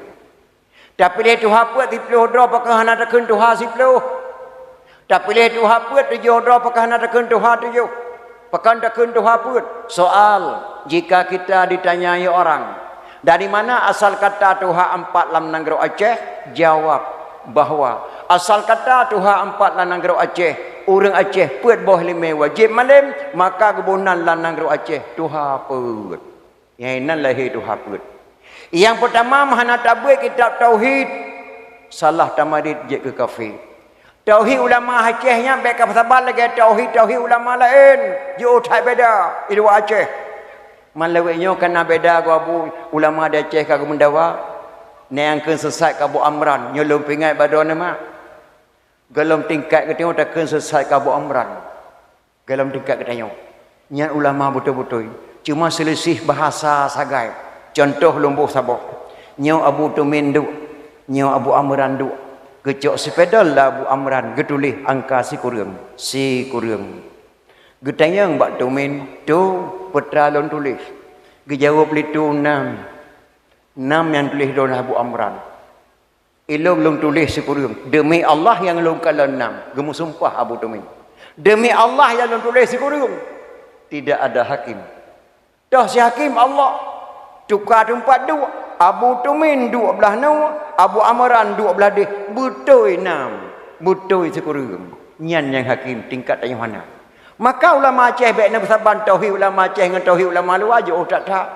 Tapiléh tuha peuet siplôh droe pakon hana takheun tuha siplôh? Tapiléh tuha peuet tujoh droe pakon hana takheun tuha tujoh? Pakon takheun tuha peuet? Soal, jika kita ditanyai orang, "Dari mana asal kata tuha empat lam nanggroe Aceh?" Jawab bahwa asal kata tuha empat lam nanggroe Aceh, ureueng Aceh peuet boh ileumèe wajéb malém, maka geuboh nan lam nanggroe Aceh tuha peuet. Nyang inan lahé tuha peuet. Nyang peutama, meuhana tabeuet kitab tauhid, salah tamarit jeuet keu kafé. Tauhid ulama Aceh nyan bèk kapeusaban lagèe tauhid-tauhid ulama laén, jiôh that beda i luwa Aceh. Man lawét nyoe kana beda goe Abu, ulama di Aceh ka geumeudawa, nyang kheun seusat keu Abu Amran, nyoe lôn peuingat bak droeneuh mak. Gohlom tingkat geutanyoe takheun seusat keu Abu Amran. Gohlom tingkat geutanyoe. Nyan ulama beutôi-beutôi. Cuma seulisih bahasa sagai. Contoh lôn boh saboh. Nyoe Abu Tumin duek, nyoe Abu Amran duek. Geucok sipedol lé Abu Amran geutuléh angka sikureueng, sikureueng. Geutanyong bak Tumin, "Tu, peue teuma lôn tuléh?" Geujaweueb lé Tu, "Nam." Nam nyang tuléh droe lé Abu Amran. "Ilôn lôn tuléh sikureueng, deumi Allah nyang lôn kalon nam," geumeusumpah Abu Tumin. "Deumi Allah nyang lôn tuléh sikureueng, tidak ada hakim. Toh si hakim Allah." Tuka teumpat duek, Abu Tumin duek blah noe, Abu Amran duek blah deh, beutôi nam, beutôi sikureueng. Nyan nyang hakim tingkat tanyoe hana. Maka ulama Aceh bèk neupeusaban tauhid ulama Aceh ngon tauhid ulama luwa jiôh that-that.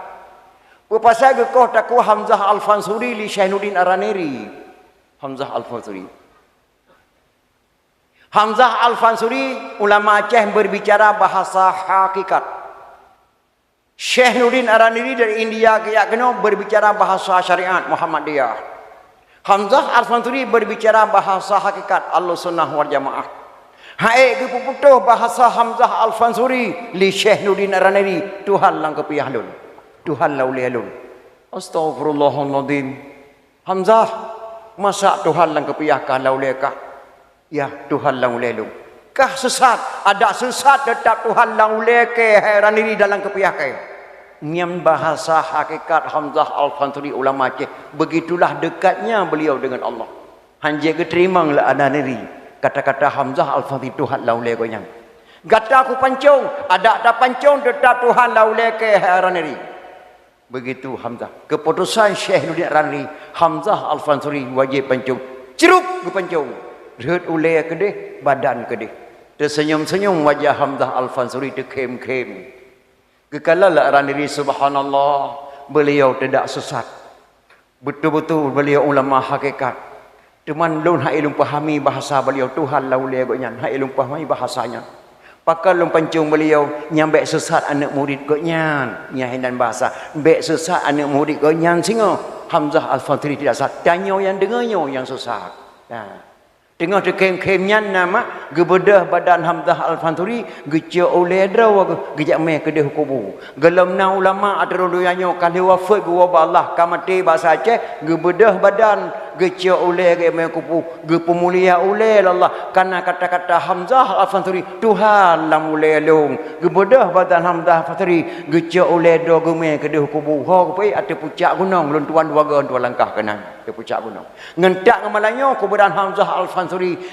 Peue pasai geukoh takue Hamzah Al-Fansuri lé Syaikhnuddin Ar-Raniri? Hamzah Al-Fansuri. Hamzah Al-Fansuri ulama Aceh berbicara bahasa hakikat. Syaikhnuddin Ar-Raniri dari India geujak keunoe berbicara bahasa syariat Muhammadiyah. Hamzah Al-Fansuri berbicara bahasa hakikat Ahlussunnah wal Jamaah. Hai geupeuputôh bahasa Hamzah Al-Fansuri lé Syekh Nurdin Ar-Raniri, "Tuhan lam keupiah lôn, Tuhan lam ulée lôn." Astaghfirullahalazim. Hamzah, masa Tuhan lam keupiah kah lam ulée kah? Ya, Tuhan lam ulée lôn. Kah seusat, adak seusat teutap Tuhan lam ulée kée hai Raniri dalam keupiah kée. Nyan bahasa hakikat Hamzah Al-Fansuri ulama Aceh. Begitulah dekatnya beliau dengan Allah. Hanjeuet geuteurimong lé Raniri kata-kata Hamzah Al-Fansuri Tuhan lam ulée gobnyan. Gata kupancong, adak tapancong teutap Tuhan lam ulée kée hai Raniri. Begitu Hamzah. Keputusan Syekh Nurdin Ranri, Hamzah Al-Fansuri wajéb pancong. Cruk geupancong. Rhot ulée keudeh, badan keudeh. Teuseunyum-seunyum wajah Hamzah Al-Fansuri teukhém-khém. Geukala lé Ranri, subhanallah, beliau tidak sesat. Betul-betul beliau ulama hakikat. Teuma lôn hai lôn pahami bahasa beliau, Tuhan lam ulée gobnyan, hai lôn pahami bahasa nyan. Pakon lôn pancong beliau, nyang bék seusat aneuëk murit gobnyan, nyang hinan bahasa, bék seusat aneuëk murit gobnyan singoh. Hamzah Al-Fansuri tidak sesat, tanyoe nyang deungoe nyoe nyang seusat. Nah. Teungoh teukhém-khém nyan na mak, geubeudôh badan Hamzah Al-Fansuri, geucok ulée droe, geujak mé keudeh kubu. Gohlom na ulama ateueh donya nyoe ka lheueh wafeuet geuwoe bak Allah, ka maté basa Aceh, geubeudôh badan, geucok ulée geumé kubu, geupeumulia ulée lé Allah. Kana kata-kata Hamzah Al-Fansuri, "Tuhan lam ulée lôn." Geubeudôh badan Hamzah Al-Fansuri, geucok ulée droe geumé keudeh kubu. Ho geupeu ateueh pucak gunong, lôn tuan dua go tuan langkah keunan, ateueh pucak gunong. Ngon that ngon malam nyoe kuburan Hamzah Al-Fansuri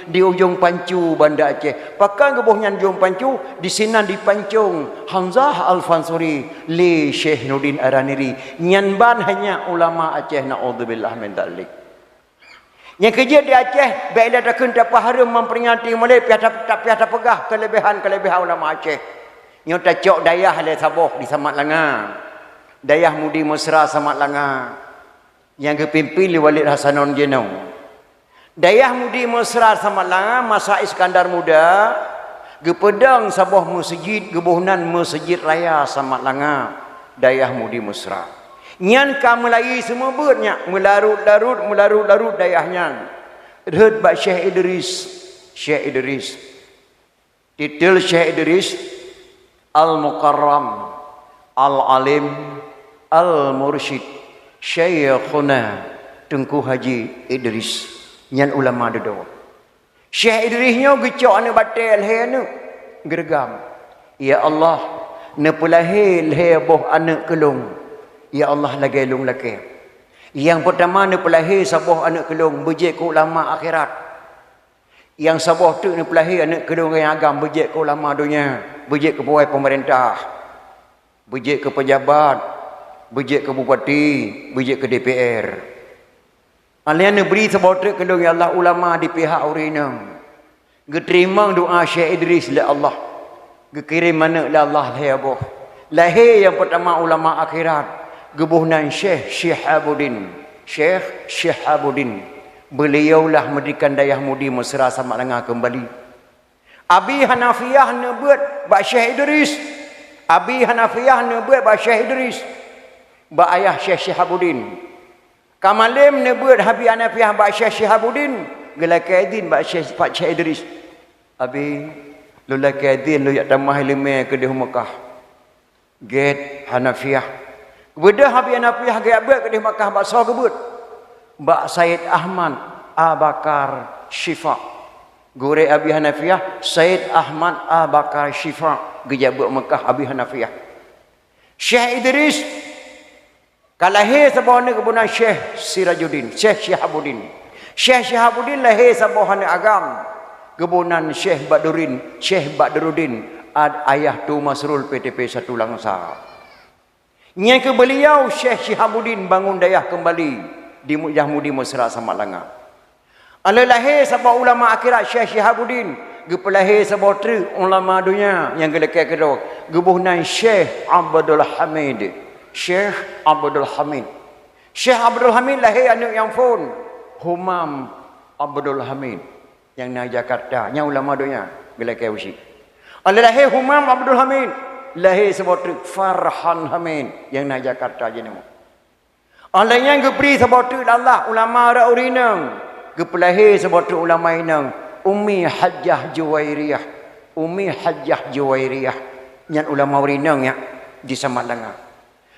di ujong pancu Banda Aceh. Pakon geuboh nyan ujong pancu, disinan dipancong Hamzah Al-Fansuri lé Syekh Nurdin Ar-Raniri. Nyan ban hanya ulama Aceh, naudzubillah min dzalik. Nyang keujeuet di Aceh, bék lé takheun tapahareuem memperingati mulod piah ta-, piah tapeugah keuleubiehan-keuleubiehan ulama Aceh. Nyoe tacok dayah lé saboh di Samat Langa. Dayah Mudi Mesra Samat Langa. Nyang geupimpin lé Walid Hasanon Jeno. Dayah Mudi Mesra Samat Langa masa Iskandar Muda, geupeudong saboh meuseujid, geuboh nan Meuseujid Raya Samat Langa, dayah Mudi Mesra. Nyan ka meulayi seumeubeuet nyan, meularot-larot, meularot-larot dayah nyan. Rhot bak Syekh Idris, Syekh Idris. Titel Syekh Idris, Al-Mukarram, Al-Alim, Al-Mursyid, Syaikhuna Teungku Haji Idris. Nyan ulama dudoe. Syekh Idris nyoe geucok aneuëk batée lhée aneuëk, geureugam, "Ya Allah, neupeulahé lhée boh aneuëk keu lôn, ya Allah, lagée lôn lakée. Nyang peurtama neupeulahé saboh aneuëk keu lôn beujeuet keu ulama akhirat. Nyang saboh teuk neupeulahé aneuëk keu lôn nyang agam beujeuet keu ulama donya, beujeuet keu pegawai peumeurintah, beujeuet keu peujabat, beujeuet keu bupati, beujeuet keu D P R. Alèh nyan neubri saboh treuk keu lôn, ya Allah, ulama di pihak ureuëng inong." Geuteurimong doa Syekh Idris lé Allah. Geukirém aneuëk lé Allah lhée boh. Lahé nyang peurtama ulama akhirat, geuboh nan Syekh Syihabuddin. Syekh Syihabuddin. Beliaulah meudirikan dayah Mudi Mesra Samat Langa keumbali. Abi Hanafiah neubeuet bak Syekh Idris. Abi Hanafiah neubeuet bak Syekh Idris, bak ayah Syekh Syihabuddin. Ka malém neubeuet Abi Hanafiah bak Syekh Syihabuddin, geulakée idhin bak Syekh, bak Syekh Idris. "Abi, lôn lakée idhin lôn jak tamah iéleumé keudeh u Meukah." Gét Hanafiah. Beudôh Abi Hanafiah geujak beuet keudeh Meukah, bak soe geubeuet? Bak Said Ahmad Abakar Syifa. Gurée Abi Hanafiah, Said Ahmad Abakar Syifa, geujak beuet Meukah Abi Hanafiah. Syekh Idris ka lahé saboh aneuëk geuboh nan Syekh Sirajuddin, Syekh Syihabuddin. Syekh Syihabuddin lahé saboh aneuëk agam, geuboh nan Syekh Badruddin, Syekh Badruddin, ad-, ayah Tu Masrul P T P satu Langsa. Nyang keu beuliau Syekh Syihabuddin bangun dayah keumbali di Mu-, Yahudi Mesra Samat Langa. Alheuh lahé saboh ulama akhirat Syekh Syihabuddin, geupeulahé saboh treuk ulama donya nyang geulakée keudroe, geuboh nan Syekh Abdul Hamid. Syekh Abdul Hamid. Syekh Abdul Hamid lahé aneuëk nyang phon, Humam Abdul Hamid, nyang na Jakarta, nyang ulama donya geulakée usie. Alheuh lahé Humam Abdul Hamid, lahé saboh treuk Farhan Hamid, nyang na Jakarta jinoe. Alheuh nyan geubri saboh treuk lé Allah ulama rot ureuëng inong, geupeulahé saboh treuk ulama inong, Ummi Hajjah Juwairiyah. Ummi Hajjah Juwairiyah. Nyan ulama ureueng inong nyan di Samalanga.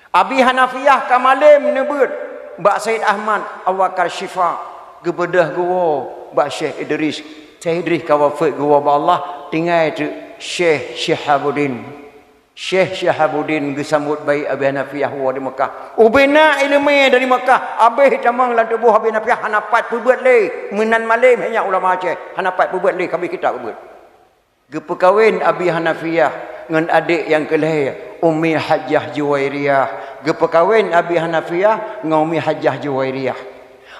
Abi Hanafiah ka malem neubeuet bak Said Ahmad Abu Bakar Syifa, geubeudôh geuwoe bak Syekh Idris. Syekh Idris ka wafeuet geuwoe bak Allah, tinggai teuk Syekh Syihabuddin. Syekh Syihabuddin geusambot baik Abi Hanafiah woe di Mekah. Ubena ileumèe dari Mekah, abéh tamong lam tuboh Abi Hanafiah hana pat peubeuet lé. Meunan malem hanya ulama Aceh, hana pat peubeuet lé, ka abéh kitab peubeuet. Geupeukawen Abi Hanafiah ngon adék nyang keu lhèe, Ummi Hajjah Juwairiyah. Geupeukawen Abi Hanafiah ngon Ummi Hajjah Juwairiyah.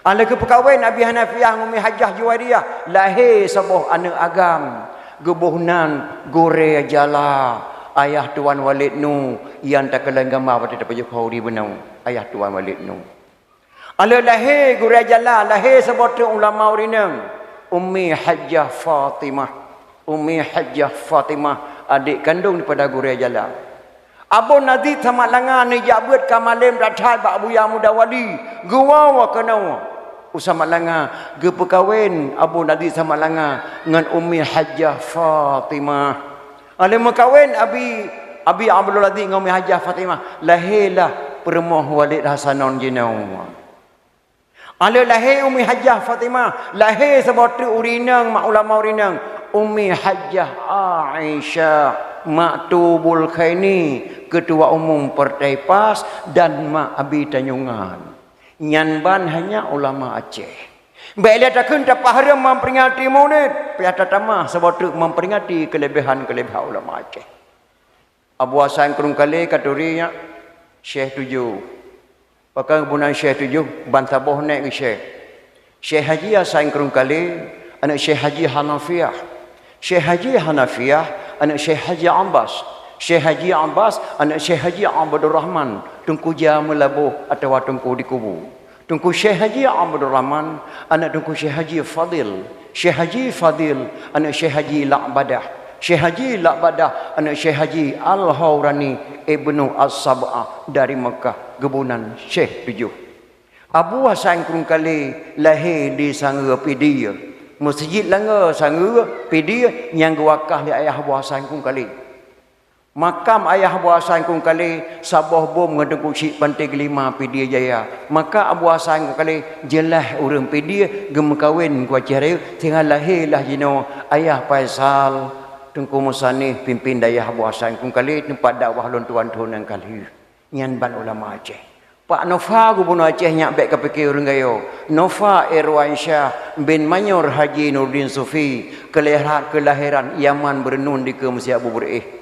Alheuh geupeukawen Abi Hanafiah ngon Ummi Hajjah Juwairiyah, lahé saboh aneuk agam, geuboh nan Gurèe Jala. Ayah Tuan Walid Nu nyang takalon gamba watèe tapajoh kheun di bunoe, ayah Tuan Walid Nu. Alheuh lahé Gurèe Jala, lahé saboh treuk ulama ureueng inong, Ummi Hajjah Fatimah. Ummi Hajjah Fatimah, adék kandông daripada Gurèe Jala. Abu Nazid Samalanga neujak beuet ka malem that-that bak Buya Muda Wali, geuwoe keunoe u Samalanga, geupeukawen Abu Nazid Samalanga ngon Ummi Hajjah Fatimah. Alheuh meukawen Abi, Abi Abdul Aziz ngon Ummi Hajjah Fatimah, lahé lah peurumoh Walid Hasanon jinoe. Alheuh lahé Ummi Hajjah Fatimah, lahé saboh treuk ureueng inong, mak ulama ureueng inong, Ummi Hajjah Aisyah, mak Tubul Khaini, keutua umum Partai pas, dan mak Abi Tanjungan. Nyan ban hanya ulama Aceh. Bèk lé takheun tapahareuem memperingati Maulid, payah tatamah saboh treuk memperingati keuleubèhan-keuleubèhan ulama Aceh. Abu Hasan Krueng Kalé ka turi nyak, Syekh Tujoh. Pakon geuboh nan Syekh Tujoh, ban saboh nèk geusyekh. Syekh Haji Hasan Krueng Kalé, aneuk Syekh Haji Hanafiah. Syekh Haji Hanafiah, aneuk Syekh Haji Abbas. Syekh Haji Abbas, aneuk Syekh Haji Abdul Rahman, Teungku Jameulaboh atawa Teungku Dikubu. Teungku Syekh Haji Abdul Rahman, aneuk Teungku Syekh Haji Fadil. Syekh Haji Fadil, aneuk Syekh Haji Lakbadah. Syekh Haji Lakbadah, aneuk Syekh Haji Al-Haurani Ibnu As-Sab'ah dari Mekah, geuboh nan Syekh Tujoh. Abu Hasan Krueng Kalé lahé di Sangeue Pidie. Meuseujid Langoe Sangeue Pidie nyang geuwakah lé ayah Abu Hasan Krueng Kalé. Makam ayah Abu Hasan Krueng Kalé saboh bom ngon Teungku Chik Panté Geulima Pidie Jaya. Maka Abu Hasan Krueng Kalé jeulaih ureueng Pidie, geumeukawen ngon Aceh Rayeuk, sehingga lahé lah jinoe ayah Faisal, Teungku Musanif, pimpin dayah Abu Hasan Krueng Kalé, teumpat dakwah lôn tuan thôn nyang ka lheueh. Nyan ban ulama Aceh. Pak Nofa gubunur Aceh nyak bèk kapike ureueng gayo. Nofa Irwansyah bin Manyor Haji Nuruddin Sufi, keulahé-, keulahiran Yaman Beureunun dikeue meusiak bubur éh.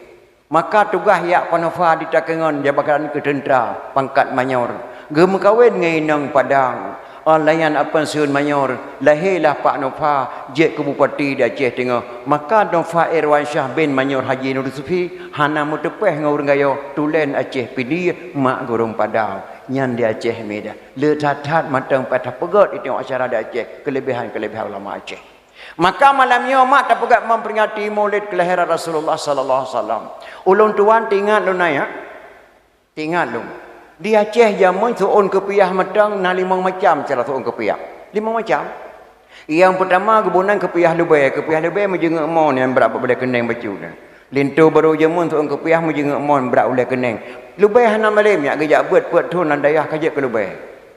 Maka tugaih yak Pak Nofa jiteuka ngon jabatan keu teuntra pangkat Manyor. Geumeukawen ngon inong Padang. Óh lheueh nyan apeunsieun Manyor, lahé lah Pak Nofa jeuet keu bupati di Aceh Teungoh. Maka Nofa Irwansyah bin Manyor Haji Nur Sufi hana meuteupeh ngon ureueng gayo tulen Aceh Pidie mak gurông Padang. Nyan di Aceh Medan. Le that-that mantong pat tapeugét di teungoh acara di Aceh, keuleubehan-keuleubehan ulama Aceh. Maka malam nyoe mak tapeugét memperingati Maulid keulahiran Rasulullah sallallahu alaihi wasallam. Ulôn tuan teuingat lôn nyan, teuingat lôn. Di Aceh jameun seuôn keupiah mantong na limong macam cara seuôn keupiah. Limong macam. Nyang peutama geuboh nan keupiah lubèe, keupiah lubèe meujeungeuk mon nyang brat bak ulèe keuneng bacut nyan. Linto barô jameun seuôn keupiah meujeungeuk mon brat ulèe keuneng. Lubèe hana malém nyak geujak beuet peuet thôn lam dayah ka jeuet keu lubèe.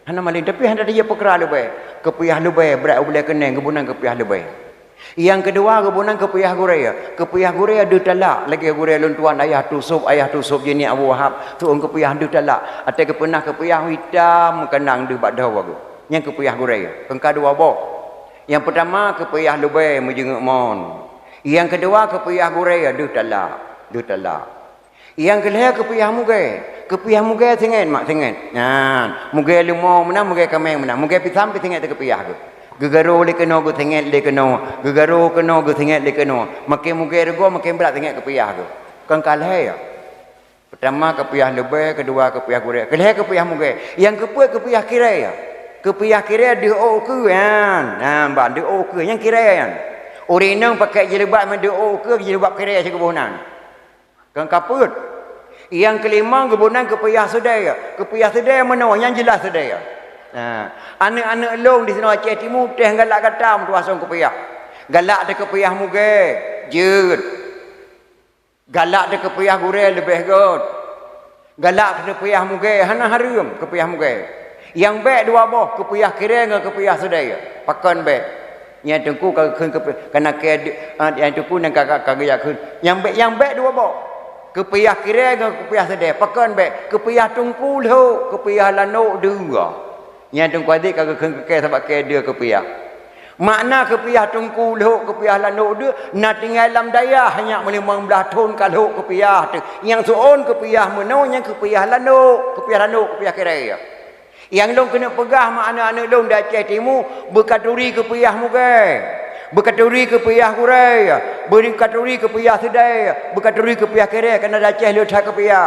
Hana malém, tapi hana tajeuet peukara lubèe. Keupiah lubèe brat ulèe keuneng geuboh nan keupiah lubèe. Nyang keudua geuboh nan keupiah gurèe. Keupiah gurèe deuh talak lagèe gurèe lôn tuan ayah Tusôb, ayah Tusôb jih nyan Abu Wahab, seuôn keupiah deuh talak. Watèe geupeunah keupiah itam meukeunang deuh bak dhoe geuh. Nyan keupiah gurèe. Keungka dua boh. Nyang peutama keupiah lubèe meujeungeuk mon. Nyang keudua keupiah gurèe deuh talak, deuh talak. Nyang keulhèe keupiah mugèe. Keupiah mugèe singet mak singet. Nyan, mugèe leumo meunan, mugèe kaméng meunan, mugèe pisang pih singet keupiah geuh. Geugarô lé keunoe, geusinget lé keunoe, geugarô keunoe, geusinget lé keunoe. Makén mugèe rugoe, makén brat singet keupiah geuh. Kon ka lhèe ya. Peutama keupiah lubèe, keudua keupiah gurèe, keulhèe keupiah mugèe. Nyang keupeuet keupiah kirèe ya. Keupiah kirèe deuh ôk keue nyan. Nah, ban deuh ôk keue nyang kirèe nyan. Ureueng inong pakèk jilbab meunan deuh ôk keue, jilbab kirèe sigoe boh nan. Kon ka peuet. Nyang keulimong geuboh nan keupiah seudèe. Keupiah seudèe meunoe, nyan jeulaih seudèe. Nah, aneuk-aneuk lôn di sinoe Aceh Timu teuh galak gata meutuah song keupiah. Galak teuh keupeuyah mugée, jeuet. Galak teuh keupeuyah gurée, leubeh gét. Galak teuh keupeuyah mugée, hana hareuem keupeuyah mugée. Nyang bék dua boh, keupeuyah kirée ngon keupeuyah seudée. Pakon bék? Nyang teungku ka geukheun keupe-, kana kée, ah, nyang teungku nyang ka, ka, ka geujak kheun. Nyang bék, nyang bék dua boh. Keupeuyah kirée ngon keupeuyah seudée. Pakon bék? Keupeuyah teungku lhok, keupeuyah lanok dua. Nyan teungku adik ka geukheun keu kée sabab kée deuh keupeuyah. Makna keupeuyah teungku lhok keupeuyah lanok deuh na tinggai lam dayah nyak meulimong blaih thon ka lhok keupeuyah teuh. Nyang seuôn keupeuyah meunoe nyang keupeuyah lanok, keupeuyah lanok, keupeuyah kirée. Nyang lôn keuneuk peugah mak aneuëk-aneuëk lôn di Aceh Timu, beukaturi keupeuyah mugée, beukaturi keupeuyah gurée, beukaturi keupeuyah seudée, beukaturi keupeuyah kirée, kana di Aceh le that keupeuyah.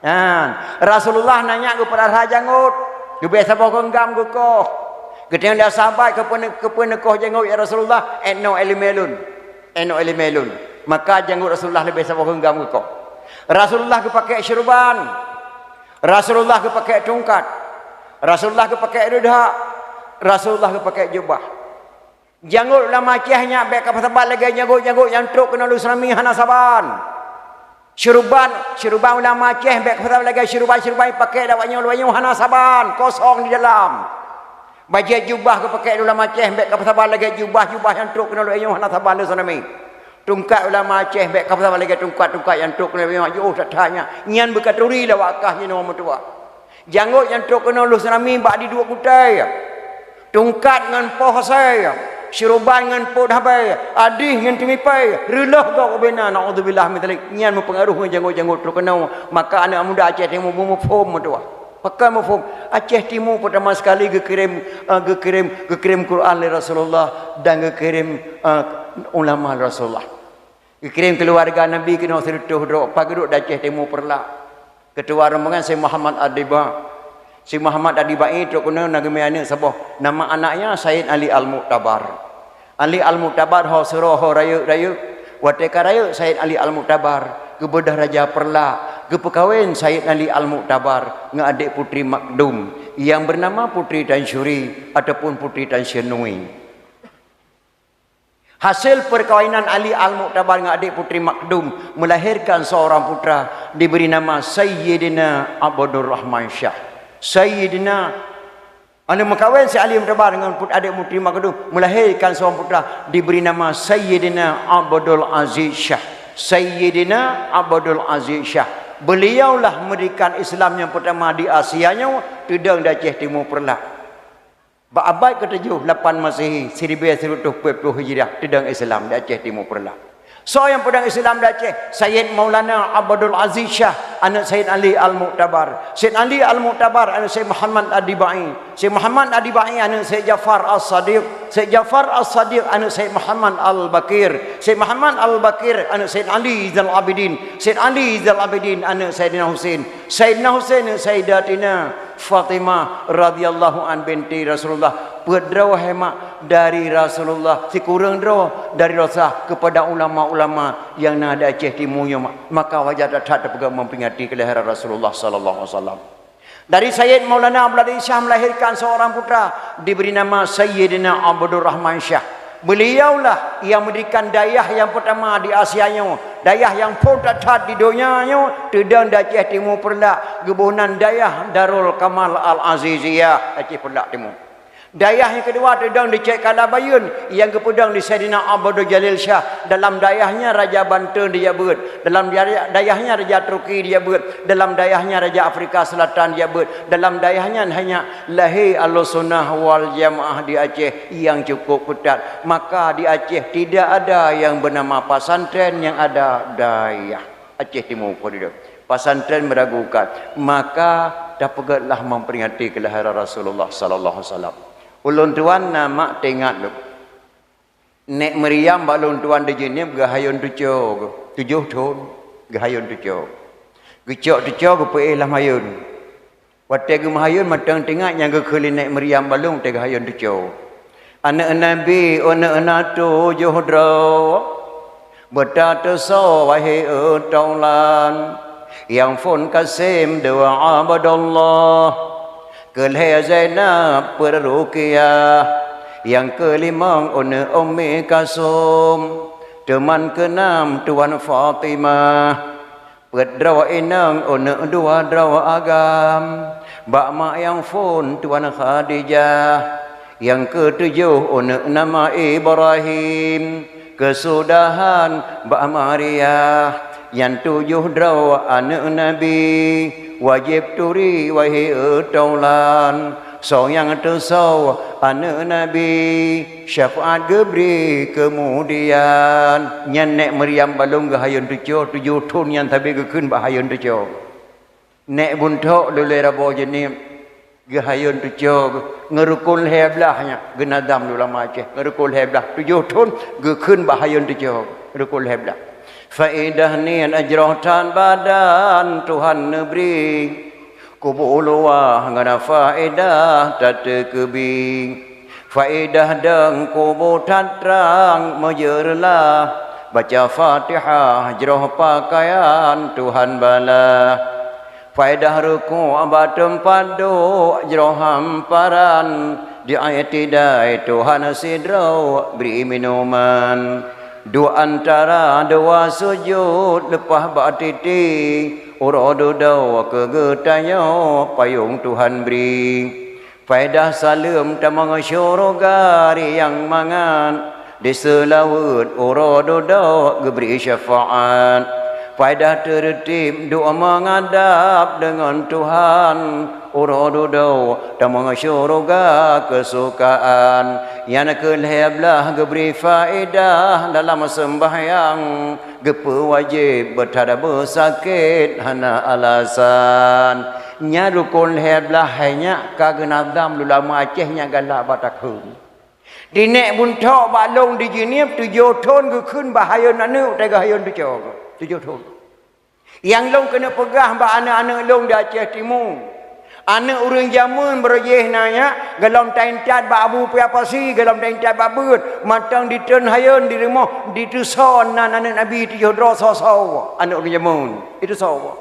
Nyan, Rasulullah nanya geupeurara jangôt, geubri saboh geunggam geukoh. Geutanyong lé sahabat, "Keupeue, keupeue neukoh jangôt, ya Rasulullah?" "Ék noe iéleumé lôn. Ék noe iéleumé lôn." Maka jangôt Rasulullah leubeh saboh geunggam geukoh. Rasulullah geupakée syeuruban. Rasulullah geupakée tungkat. Rasulullah geupakée reudhak. Rasulullah geupakée jubah. Jangôt ulama Aceh nyak bék kapeusaban lagée jangôt-jangôt nyang trok keunoe lôn seunami, hana saban. Syeuruban, syeuruban ulama Aceh bék kapeusaban lagée syeuruban-syeuruban pakée lé awak nyoe, lé awak nyoe, hana saban, kosong di dalam. Bajée jubah geupakée lé ulama Aceh bék kapeusaban lagée jubah-jubah nyang trok keunoe lé awak nyoe, hana saban lôn seunami. Tungkat ulama Aceh bék kapeusaban lagée tungkat-tungkat nyang trok keunoe lé awak nyoe, jiôh that-that nyan. Nyan beukaturi lé awak kah nyoe meutuwah. Jangôt nyang trok keunoe lôn seunami bak di duek kutai. Tungkat ngon poh asai, syeuruban ngon pot habéh, adih ngon teumipée, reuloh gob ubena, naudzubillah min dzalik, nyan meupeungaruh ngon jangôt-jangôt trok keunoe. Maka aneuëk muda Aceh Timu beumuphom meutuwah. Pakon muphom? Aceh Timu peurtama sekali geukirém, eh, geukirém, geukirém Quran lé Rasulullah dan geukirém, eh, ulama lé Rasulullah. Geukirém keuluwarga Nabi keunoe sireutôh droe, pageudok di Aceh Timu Peureulak. Keutua rombongan Syekh Muhammad Adiba. Syekh Muhammad Adiba nyan trok keunoe na geumé aneuëk saboh. Nama anaknya Said Ali Al-Muktabar. Ali Al-Muktabar ho seuro ho rayeuk-rayeuk. Watée ka rayeuk Said Ali Al-Muktabar, geubeudôh raja Peureulak, geupeukawen Said Ali Al-Muktabar ngon adék Putri Makdum nyang beunama Putri Tansyuri ataupun Putri Tansyurnui. Hasil perkawinan Ali Al-Muktabar ngon adék Putri Makdum melahirkan seorang putra diberi nama Sayyidina Abdul Rahman Syah. Sayyidina, anu meukawen si Ali Muktabar ngon put-, adék Putri Makdum melahirkan seorang putra diberi nama Sayyidina Abdul Aziz Syah. Sayyidina Abdul Aziz Syah. Beliaulah mendirikan Islam yang pertama di Asia nyoe, teudong di Aceh Timu Peureulak. Bak abad ketujuh lapan Masehi, siribée sireutôh peuet ploh Hijriah, teudong Islam di Aceh Timu Peureulak. Soe nyang peudong Islam di Aceh? Sayyid Maulana Abdul Aziz Syah, aneuëk Sayyid Ali Al-Muktabar. Sayyid Ali Al-Muktabar, aneuëk Sayyid Muhammad Adibai. Sayyid Muhammad Adibai, aneuëk Sayyid Jafar As-Sadiq. Sayyid Jafar As-Sadiq, aneuëk Sayyid Muhammad Al-Baqir. Sayyid Muhammad Al-Baqir, aneuëk Sayyid Ali Zainal Abidin. Sayyid Ali Zainal Abidin, aneuëk Sayyidina Husain. Sayyidina Husain, aneuëk Sayyidatina Fatimah radhiyallahu an binti Rasulullah, peuet droe hai mak dari Rasulullah, sikureueng droe dari Rasulullah kepada ulama-ulama nyang na di Aceh Timu nyoe, mak. Maka wajar that-that tapeugah memperingati kelahiran Rasulullah sallallahu alaihi wasallam. Dari Sayyid Maulana Abdul Aziz Syah melahirkan seorang putra diberi nama Sayyidina Abdul Rahman Syah. Beliaulah yang mendirikan dayah yang pertama di Asia nyoe, dayah yang phon that-that di donya nyoe, teudong di Aceh Timu Peureulak, geuboh nan dayah Darul Kamal Al-Aziziyah, Aceh Peureulak Timu. Dayah nyang keudua teudong di Cek Kalabayeuen, nyang geupeudong di Saidina Abdul Jalil Syah. Dalam dayah nyan Raja Banten dijak beuet, dalam dayah, dayah nyan Raja Turki dijak beuet, dalam dayah nyan Raja Afrika Selatan dijak beuet, dalam dayah nyan hanya lahé Ahlussunnah wal Jamaah di Aceh nyang cukup keutat. Maka di Aceh tidak ada yang bernama pesantren, yang ada dayah. Aceh Timu keu dia. Pesantren meragukan. Maka tapeugah lah memperingati kelahiran Rasulullah sallallahu alaihi wasallam. Ulôn tuan na mak teuingat lôn. Nék Maryam bak lôn tuan di Jeunieb geuhayôn teuco, tujoh thon geuhayôn teuco. Geucok teuco geupeuéh lam hayôn. Watée geumeuhayôn mantong teuingat nyang geukheun lé Nék Maryam bak lôn watée geuhayôn teuco. Aneuëk Nabi, aneuëk na tujoh droe, beutateusoe wahé eutolan, nyang phon Kasim dua Abdullah, keu lhée Zainab peuet Ruqyah, Nyang keulimong uneuk Ummi Kalsum, teuman keunam Tuan Fatimah. Peuet droe inong uneuk dua droe agam, bak mak nyang phon Tuan Khadijah. Nyang keutujoh uneuk nama Ibrahim, keusudahan bak Maria. Nyan tujoh droe aneuk Nabi, wajéb turi wahé taulan. Soe nyang teusoe aneuk Nabi, syafaat geubri keumudian. Nyan Nék Maryam balong geuhayôn teucok, tujoh thon nyan sabe geukheun bak hayôn teucok. Nék Buntok lulée rabo jeunieb geuhayôn teucok, ngon rukon lhée blaih nyan, geunadam lé ulama Aceh, ngon rukon lhée blaih, tujoh thon geukheun bak hayôn teucok, rukon lhée blaih. Faedah niet jroh that badan Tuhan neubri. Kubu luwah ngon faedah tateukeubi. Faedah deung kubu that trang meujeureulah. Baca Fatihah jroh pakaian Tuhan balah. Faedah ruku' bak teumpat duek jroh hamparan. Di i'tidai Tuhan sidroe bri minuman. Duek antara dua sujut leupah bak titi, uroe dudoe keu geutanyoe payong Tuhan bri. Faedah saleuem tamong syeuruga nyang mangat, di seulaweuet uroe dudoe geubri syafaat. Faedah teureutib duek meungadab deungon Tuhan, uroe dudoe tamong syeuruga keusukaan. Nyan keuh lhée blaih geubri faedah dalam seumbahyang, geupeuwajéb beuthat beusakét hana alasan. Nyan rukon lhée blaih hai nyak ka geunadam lé ulama Aceh nyang galak bak takheun. Di Nék Buntok bak lôn di Jeunieb tujoh thon geukheun bak hayôn aneuk teuga hayôn teucok. Tujoh thon. Nyang lôn keuneuk peugah bak aneuk-aneuk lôn di Aceh Timu. Aneuk ureuëng jameun barô jih na nyak, gohlom taintat bak abu pia pasi, gohlom taintat bak beuet, mantong ditreun hayôn di rumoh, diteusoe nan aneuk Nabi tujoh droe soe-soe, aneuk ureuëng jameun, diteusoe.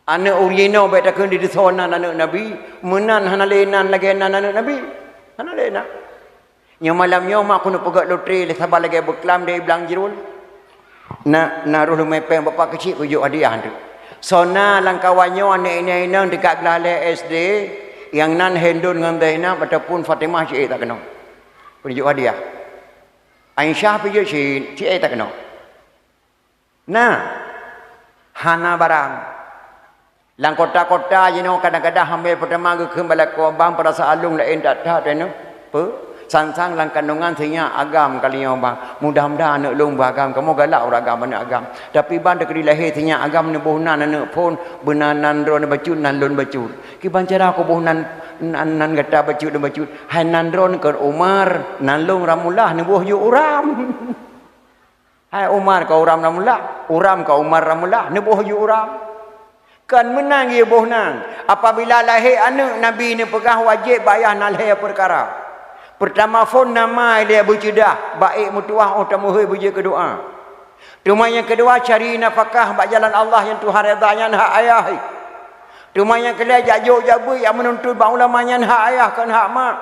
Aneuk ureuëng jinoe bék takheun diteusoe nan aneuk Nabi, meunan hana lé nan lagée nan aneuk Nabi. Hana lé nan. Nyoe malam nyoe mak keuneuk peugét lotre lé saban lagée beuklam di blang jrul. Na, na roh lumée péng bapak keuchik kujok hadiah tu. Soe na lam kawan nyoe aneuk inong-inong teuka glah lé S D, nyang nan Hindun ngon Zainab ataupun Fatimah cit ék takeunoe. Kujok hadiah. Aisyah pih jeuet cit, cit ék takeunoe. Na, hana barang. Lam kota-kota jinoe kadang-kadang hamé peutama geukheun bak lakoe bang peurasaan lôn laén that-that teuh. Peue? Sang-sang lam kandongan sinyak agam kali nyoe bang. Mudah-mudahan aneuk lôn beuagam. Kamoe galak ureuëng agam aneuk agam. Tapi bang teukeudi lahé sinyak agam neuboh nan aneuk phon, beunan nan droeneuh bacut nan lôn bacut. Kiban cara kuboh nan, nan, nan gata bacut lôn bacut. Hai nan droeneuh keu Umar, nan lôn Ramullah neuboh ju uram. Hai Umar ka uram Ramullah, uram ka Umar Ramullah, neuboh ju uram. Kan meunan geuboh nan. Apabila lahé aneuk Nabi neupeugah wajéb bak ayah na lhée peukara. Peurtama phon nama ilée beuceudah, baék meutuwah óh tameuhôi beujeuet keu doá. Teuma nyang keudua cari nafakah bak jalan Allah nyang Tuhan redha nyan hak ayah. Teuma nyang keulhée jak jok jak beuet jak meununtut bak ulama nyan hak ayah kon hak mak.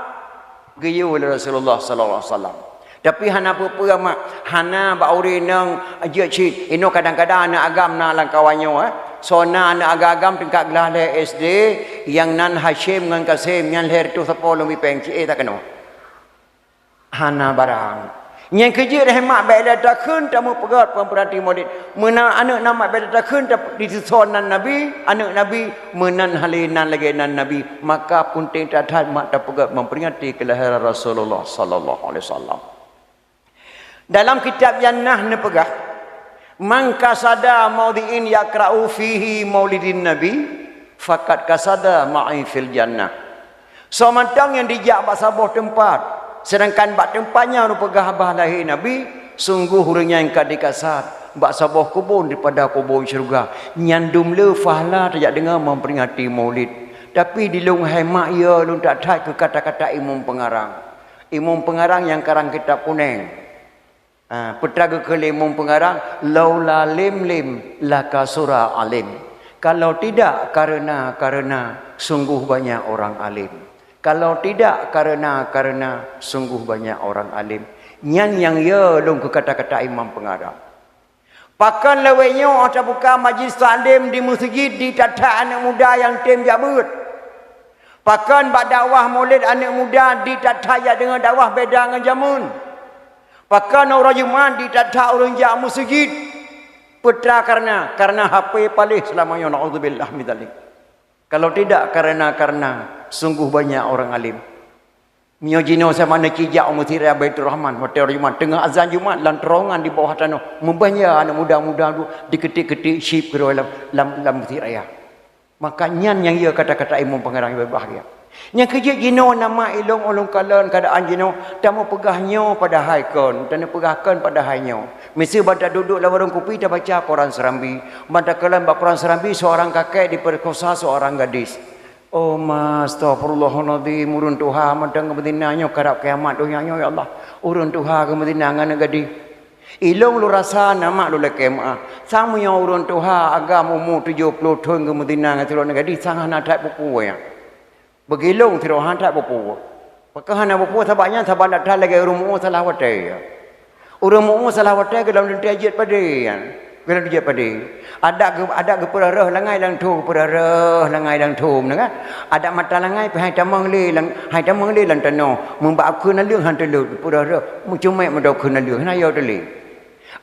Geuyue lé Rasulullah sallallahu alaihi wasallam. Tapi hana peue-peue mak, hana bak ureuëng inong jeuet cit. Inoe kadang-kadang aneuk agam na lam kawan nyoe, eh. Soe na aneuk agam-agam tingkat glah lé S D, nyang nan Hasyim ngon Kasim nyan lhée reutôh sapo lom ipéng cit ék takeunoe. Hana barang. Nyang keujeuet hai mak bék lé takheun tameupeugét peumpeurati Maulid. Meunan aneuk na mak bék lé takheun ta-, diteusoe nan Nabi, aneuk Nabi meunan hale nan lagée nan Nabi. Maka peunteng that-that mak tapeugét memperingati kelahiran Rasulullah sallallahu alaihi wasallam. Dalam kitab Jannah neupeugah, "Man qasada maudhi'in yaqra'u fihi maulidin nabi, faqad qasada ma'i fil jannah." Soe mantong nyang jijak bak saboh teumpat, seudangkan bak teumpat nyan neupeugah bah lahé Nabi, sunggoh ureuëng nyan ka jikasad bak saboh keubon daripada keubon syeuruga, nyan dum le pahala tajak deungoe memperingati Maulid. Tapi di lôn hai mak, ya lôn that-that keu kata-kata imum peungarang. Imum peungarang nyang karang kitab kuneng. Ha, peue teuma geukheun lé imum peungarang, "Laula lim lim lakasura alim." Kalau tidak karena-karena, sungguh banyak orang alim. Kalau tidak karena, karena sungguh banyak orang alim. Nyan nyang yo lôn keu kata-kata imam pengarang. Pakon lawét nyoe tabuka majlis taklim di meuseujid di that-that aneuk muda nyang tem jak beuet? Pakon bak dakwah mulod aneuk muda di that-that jak deungoe dakwah beda ngon jameun? Pakon uroe Jumat di that-that ureuëng jak meuseujid? Peue teuma kareuna, kareuna H P paléh seulama nyoe, naudzubillah min dzalik. Kalau tidak karena, karena sungguh banyak orang alim. Meunyoe jinoe sama neuci jak u Meuseujid Raya Baiturrahman, watée uroe Jumat, teungoh azan Jumat lam terowongan di bawah tanoh, meubeunyan aneuk muda-muda tu diketik-ketik chip keudroe lam, lam, lam Meuseujid Raya. Maka nyan nyang yo kata-kata imum pengarang nyang berbahagia. Nyang keujeuet jinoe nama ilong ulôn kalon keadaan jinoe, tameupeugah nyoe padahai kon, tameupeugah kon padahai nyoe. Miseue ban taduek-duek lam warong kupi tabaca Quran Serambi, ban takalon bak Quran Serambi seorang kakek diperkosa seorang gadis. Oh ma, astagfirullahalazim, ureuëng tuha mantong geumeuzina nyoe karab kiamat donya nyoe ya Allah. Ureuëng tuha geumeuzina ngon aneuk gadih. Ilong lôn rasa nama lôn lakée meuáh. Sang meunyoe ureuëng tuha agam umu tujoh ploh thon geumeuzina ngon sidroe aneuk gadih sang hana that peue-peue nyan. Beugilong sidroe hana that peue-peue. Pakon hana peue-peue sabab nyan sabab that lagée ureuëng muoh salah watée. Ureuëng muoh salah watée gohlom teuntée jeuet padé nyan. Gohlom jeuet padé. Adak geu-, adak geupeurah-rah langai lam thom, geupeurah-rah langai lam thom nyan kan. Adak mata langai pih hai tamong lé lam, hai tamong lé lam tanoh. Meubak kheun naleueng han teulot, geupeurah-rah. Meucumét meudok kheun naleueng, hana yo teulé.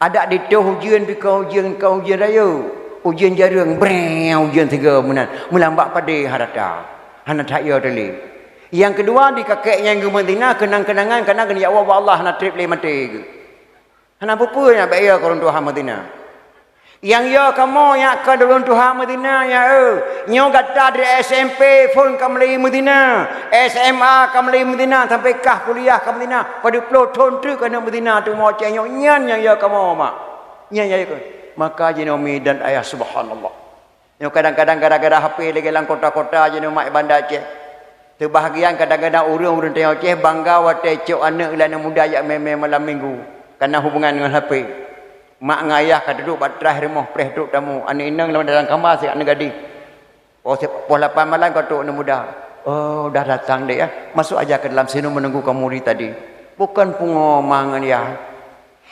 Adak ditoh ujeuen pih kon ujeuen, kon ujeuen rayeuk. Ujeuen jareueng, breng, ujeuen sigoe meunan. Meulam bak padé harata. Hana that yo teulé. Nyang keudua di kakek nyang geumeuzina keunang-keunangan kana geunyak woe bak Allah hana treb lé maté geuh. Hana peue-peue nyan bék yo keu ureuëng tuha meuzina. Nyang yo kamoe nyak keu ureuëng tuha meuzina nyak eu. Nyoe gata dari S M P phon ka mulai meuzina, S M A ka mulai meuzina sampai kah kuliah ka meuzina, padub ploh thon treuk keuneuk meuzina tumoe céh nyoe nyan nyang yo kamoe mak. Nyan nyang yo keu. Maka jinoe mi dan ayah subhanallah. Nyoe kadang-kadang gara-gara H P lagée lam kota-kota jinoe mak Banda Aceh. Teubahagian kadang-kadang ureuëng-ureuëng tanyoe Aceh bangga watée cok aneuk lé aneuk muda jak mé-mé malam minggu. Kana hubungan ngon H P. Mak ngon ayah ka duduek bak traih rumoh preh trok tamu. Aneuk inong lam dalam kama siat aneuk gadih. Poh se-, poh lapan malam ka trok aneuk muda. Oh, dah datang dek ya. Masuk aja ke dalam sini menunggu kamu di tadi. Bukan pungo ma ngon ayah.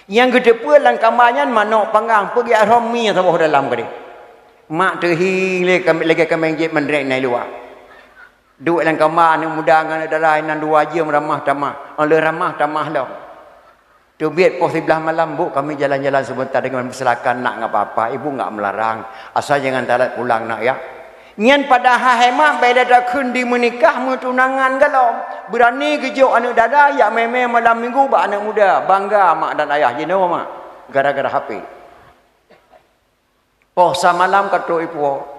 Nyang geuteupeue lam kama nyan manok panggang, peugiak rhom mie saboh dalam keudeh. Mak teuhi lé kam-, lagée kaméng jép mandrek na i luwa. Duek lam kama aneuk muda ngon aneuk dara inan dua jeuem ramah tamah, óh lheueh ramah tamah lom. Teubiet poh siblaih malam, "Bu, kami jalan-jalan sebentar dengan persilakan, nak nggak apa-apa, ibu nggak melarang, asal jangan telat pulang nak ya." Nyan padahai hai mak bèk lé takheun di meunikah meutunangan galom. Beurani geujok aneuk dara jak mé-mé malam minggu bak aneuk muda. Bangga mak dan ayah jinoe mak gara-gara H P. Poh sa malam ka trok ipuwoe.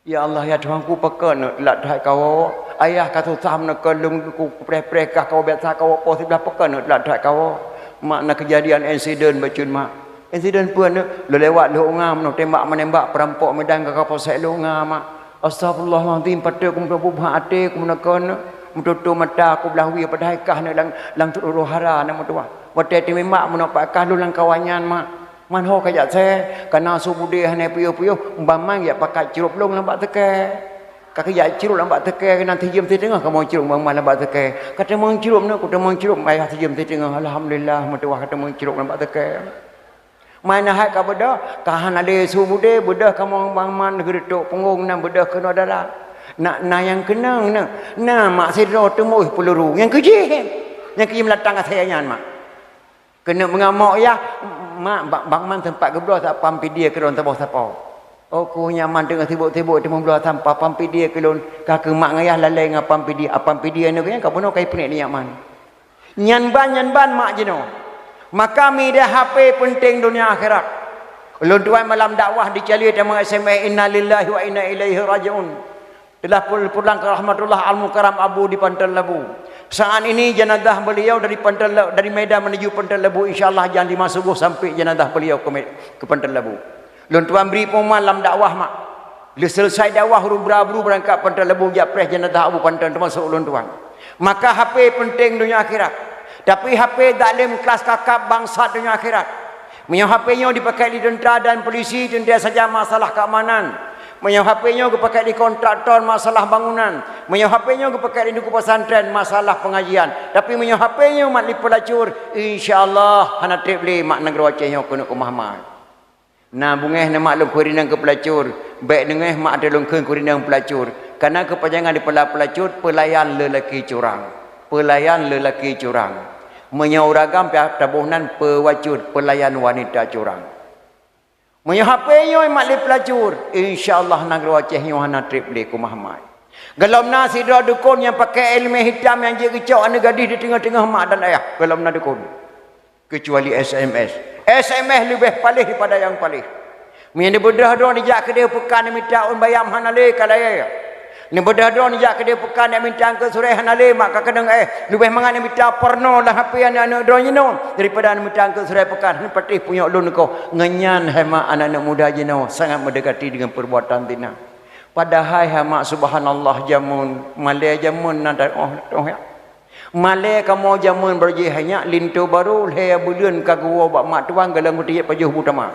Ya Allah ya Tuhanku, pakon neuk teulat that kawoe. Ayah ka susah meuneukon lôn kupreh-preh kah kawoe biasa kawoe poh siblaih, pakon neuk teulat that kawoe. Mak na keujadian insiden bacut mak. Insiden peue neuk? Lôn lewat Lhok Nga meunoe tembak-menembak perampok Medan ka kapolsek Lhok Nga mak. Astagfirullahalazim, patot kumeutoe bubah até kumeuneukon neuk. Meututoe mata kublah wie padahai kah neuk lam, lam turoh hara na meutuah. Watèe teumimbak meunoe pat kah lôn lam kawan nyan mak. Man ho ka jak sè, kana su budé hana piôh-piôh, ban man jak pakat crôb lôn lam bak teuke. Ka keuh jak crôb lam bak teuke, keunan sijeuem siteungoh kamoe crôb ban man lam bak teuke. Ka teumeung crôb neuk, ku teumeung crôb, ayah sijeuem siteungoh. Alhamdulillah, meutuwah ka teumeung crôb lam bak teuke. Man na hai ka beudôh, ka hana lé su budé, beudôh kamoe ban man geureutok punggong nan beudôh keunoe dara. Na, na nyang keunong neuk, na mak sidroe teumeu'oh peuluru. Nyang keujih, nyang keujih meulatang asèe nyan mak. Keuneuk meungamok yah, mak, bak, bak man teumpat geubloe sapoe pam pidie keu lôn saboh sapoe. Oh, ku nyak man teungoh sibok-sibok teumeuh bloe sampah pam pidie keu lôn, ka keuh mak ngon yah lalè ngon pam pidie, a pam pidie nyoe ka bunoe ka ipeunek nyak man. Nyan ban, nyan ban mak jinoe. Maka mi deh H P peunteng donya akhirat. Ulôn tuan malam dakwah di Caliu teuma S M S, "Innalillahi wa inna ilaihi raji'un." Telah pul-, pulang ke rahmatullah Al-Mukarram Abu di Panton Labu. Saat ini jenazah beliau dari Panton La-, dari Medan menuju Panton Labu. Insya Allah jam lima subuh sampai jenazah beliau ke Me-, ke Panton Labu. Lôn tuan bri pengumuman lam dakwah mak. Lheueh selesai dakwah, ureueng bra-bru beurangkat Panton Labu jak preh jenazah Abu Panton, termasuk ulôn tuan. Maka H P peunteng donya akhirat. Tapi H P dak lé meukelas kakab bangsat donya akhirat. Meunyoe H P nyoe dipakai lé teuntra dan polisi, teuntèe saja masalah keamanan. Meunyoe H P nyoe geupakai di kontraktor, masalah bangunan. Meunyoe H P nyoe geupakai di guru pesantren, masalah pengajian. Tapi meunyoe H P nyoe mat di peulacur, insya Allah hana treb lé mak nanggroe Aceh nyoe keuneuk keumah-mah. Na beungéh neumak lôn keu rinang keu peulacur, bék neungéh mak lôn kheun keu rinang peulacur. Kana keupanjangan di pala peulacur, peulayan lelaki curang. Peulayan lelaki curang. Meunyoe ureueng agam pih taboh nan peuwacur, peulayan wanita curang. Meunyoe H P nyoe mat lé peulacur, insya Allah nanggroe Aceh nyoe hana treb lé keumah-mah. Gohlom na sidroe dukon nyang pakai iéleumé hitam nyang jeuet geucok aneuk gadih di teungoh-teungoh mak dan ayah. Gohlom na dukon. Keucuali S M S. S M S leubeh paléh daripada nyang paléh. Meunyoe neubeudôh droe neujak keudéh peukan neumita ôn bayam hana lé ka layée. Neubeudôh droe neujak keudéh peukan neumita eungkôt surée hana lé mak ka keunong éh. Leubeh mangat neumita porno lam H P aneuk-aneuk droe jinoe daripada neumita eungkôt surée peukan. Hana patéh punyok lôn nikoh. Ngon nyan hai mak aneuk-aneuk muda jinoe sangat meudekati deungon perbuatan zina. Padahai hai mak subhanallah jameun, malée jameun na teuh, oh, teuh, ya. Malée kamoe jameun barô jih hai nyak linto barô lhée buleuen ka geuwoe bak mak tuan gohlom geutijak pajoh bu tamah.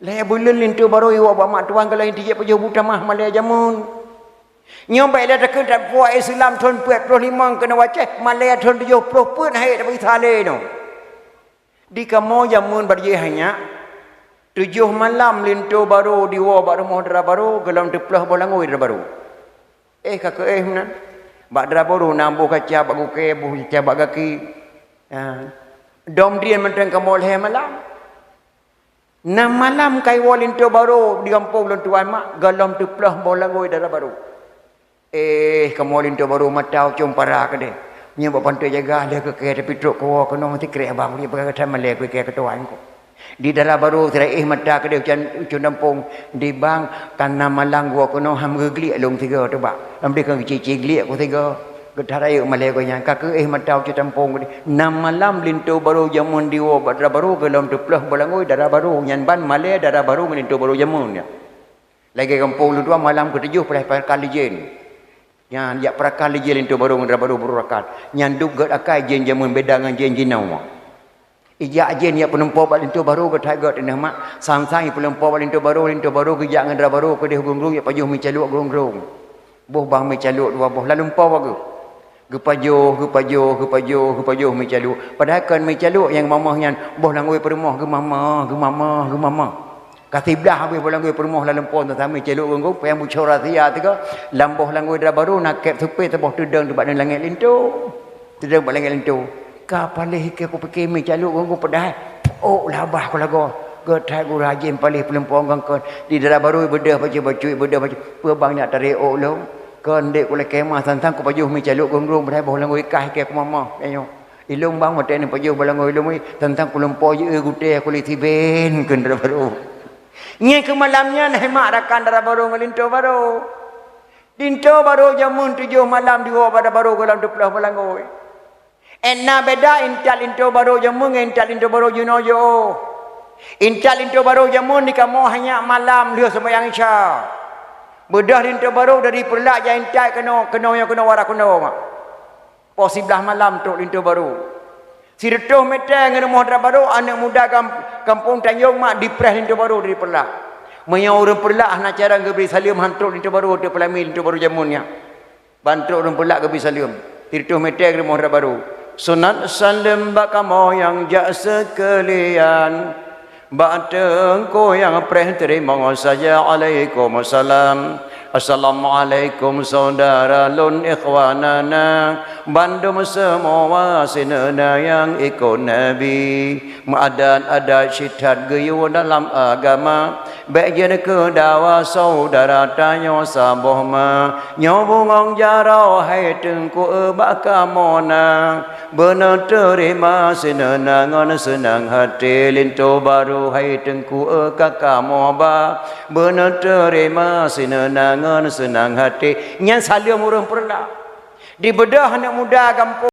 Lhée buleuen linto barô iwoe bak mak tuan gohlom geutijak pajoh bu tamah malée jameun. Nyoe bék lé takheun that puak Islam thon peuet ploh limong keunoe u Aceh, malée thon tujoh ploh peuet hai tapeuisa lé nyoe. Di kamoe jameun barô jih hai nyak, tujoh malam linto barô diwoe bak rumoh dara barô gohlom teuploh boh langôi dara barô. Éh ka keuh éh meunan. Bak dara barô na boh kaca bak gukée, boh kaca bak gaki. Ha. Dom drien mantong kamoe lhée malam. Nam malam ka iwoe linto barô di gampông lôn tuan mak gohlom teuploh boh langôi dara barô. Éh, kamoe linto barô mata ucông para keudeh. Nyoe bak pantoe jaga lheueh keu kée tapi trok keuwoe keunoe sikrek abang ulée peugah that malée keu kée keu tuan ko. Di dara barô sira éh mata keudeh ucon, ucông dampông di bang ka nam malam geuwoe keunoe han geugliek lôn sigoe teuh bak. Lam deh kon geucici gliek ku sigoe. Geutarayek malée geuh nyan ka keuh éh mata ucông dampông keudeh. Nam malam linto barô jameun diwoe bak dara barô gohlom teuploh boh langôi dara barô nyan ban malée dara barô ngon linto barô jameun nyan. Lagée gampông lôn tuan malam keutujoh padahai peurakan lé jén. Nyan jak peurakan lé jén linto barô ngon dara barô beururakan. Nyan dub gét akai jén jameun beda ngon jén jinoe. Ijak jén jak peulumpo bak linto barô geuthai gét teuh mak. Sang-sang ipeulumpo bak linto barô, linto barô geujak ngon dara barô keudeh grong-grong jak pajoh meucalok grong-grong. Boh bang meucalok dua boh lalumpo bak geuh. Geupajoh, geupajoh, geupajoh, geupajoh meucalok. Padahai kon meucalok nyang mamah nyan boh langôi peurumoh geumamah, geumamah, geumamah. Ka siblah habéh boh langôi peurumoh lalumpo teuh samé célo gonggong péng bucora sia teuga lam boh langôi dara barô na kép supé saboh teudong teuh bak langét linto. Teudong bak langét linto. Ka paléh keu kupike mé calok gonggong padahai ôk labah kulagoe. Geuthai gura jén paléh peulumpo gangkon di dara barô beudôh bacut-bacut beudôh bacut. Peue bang nyak tarek ôk lôn? Kon dek kulakée mah sang-sang kupajoh mé calok gonggong padahai boh langôi kah keu kumamah. Nyoe. Ilôn bang watée neupajoh boh langôi lôn, teuntang kulumpo jeu gutée kulét siben keu dara barô. Nyang keu malam nyan hai mak rakan dara barô ngon linto barô. Linto barô jameun tujoh malam diwoe bak dara barô gohlom teuploh boh langôi. Éh na beda intat linto barô jameun ngon intat linto barô jinoe jiôh. Intat linto barô jameun di kamoe hanya malam lheueh seumayang Isya. Beudôh linto barô dari Peureulak jak intat keunoe, keunoe nyoe keunoe wara keunoe mak. Poh siblaih malam trok linto barô. Sireutôh meter ngon rumoh dara barô, aneuk muda gam-, gampông Tanjong mak dipreh linto barô dari Peureulak. Meunyoe ureuëng Peureulak hana carông geubri saleuem han trok linto barô teuk peulami linto barô jameun nyan. Ban trok ureuëng Peureulak geubri saleuem. Sireutôh meter ngon rumoh dara barô. Sunat saleuem bak kamoe nyang jak seukeulian. Bak teungku nyang preh teurimong saja, alaikumsalam. Assalamualaikum saudara lôn ikhwanana, bandum seumua sineuna nyang ikot Nabi. Meuadat-adat sithat geuyue dalam agama, bék jeuet keu dawa saudara tanyoe saboh ma. Nyoe bungong jaroe hai teungku bak kamoe na. Beuneuteurima sineuna ngon seunang hati linto barô hai teungku ka kamoe ba. Beuneuteurima sineuna ngon seunang hati. Nyan saleuem ureuëng Peureulak. Dibeudôh aneuk muda gampông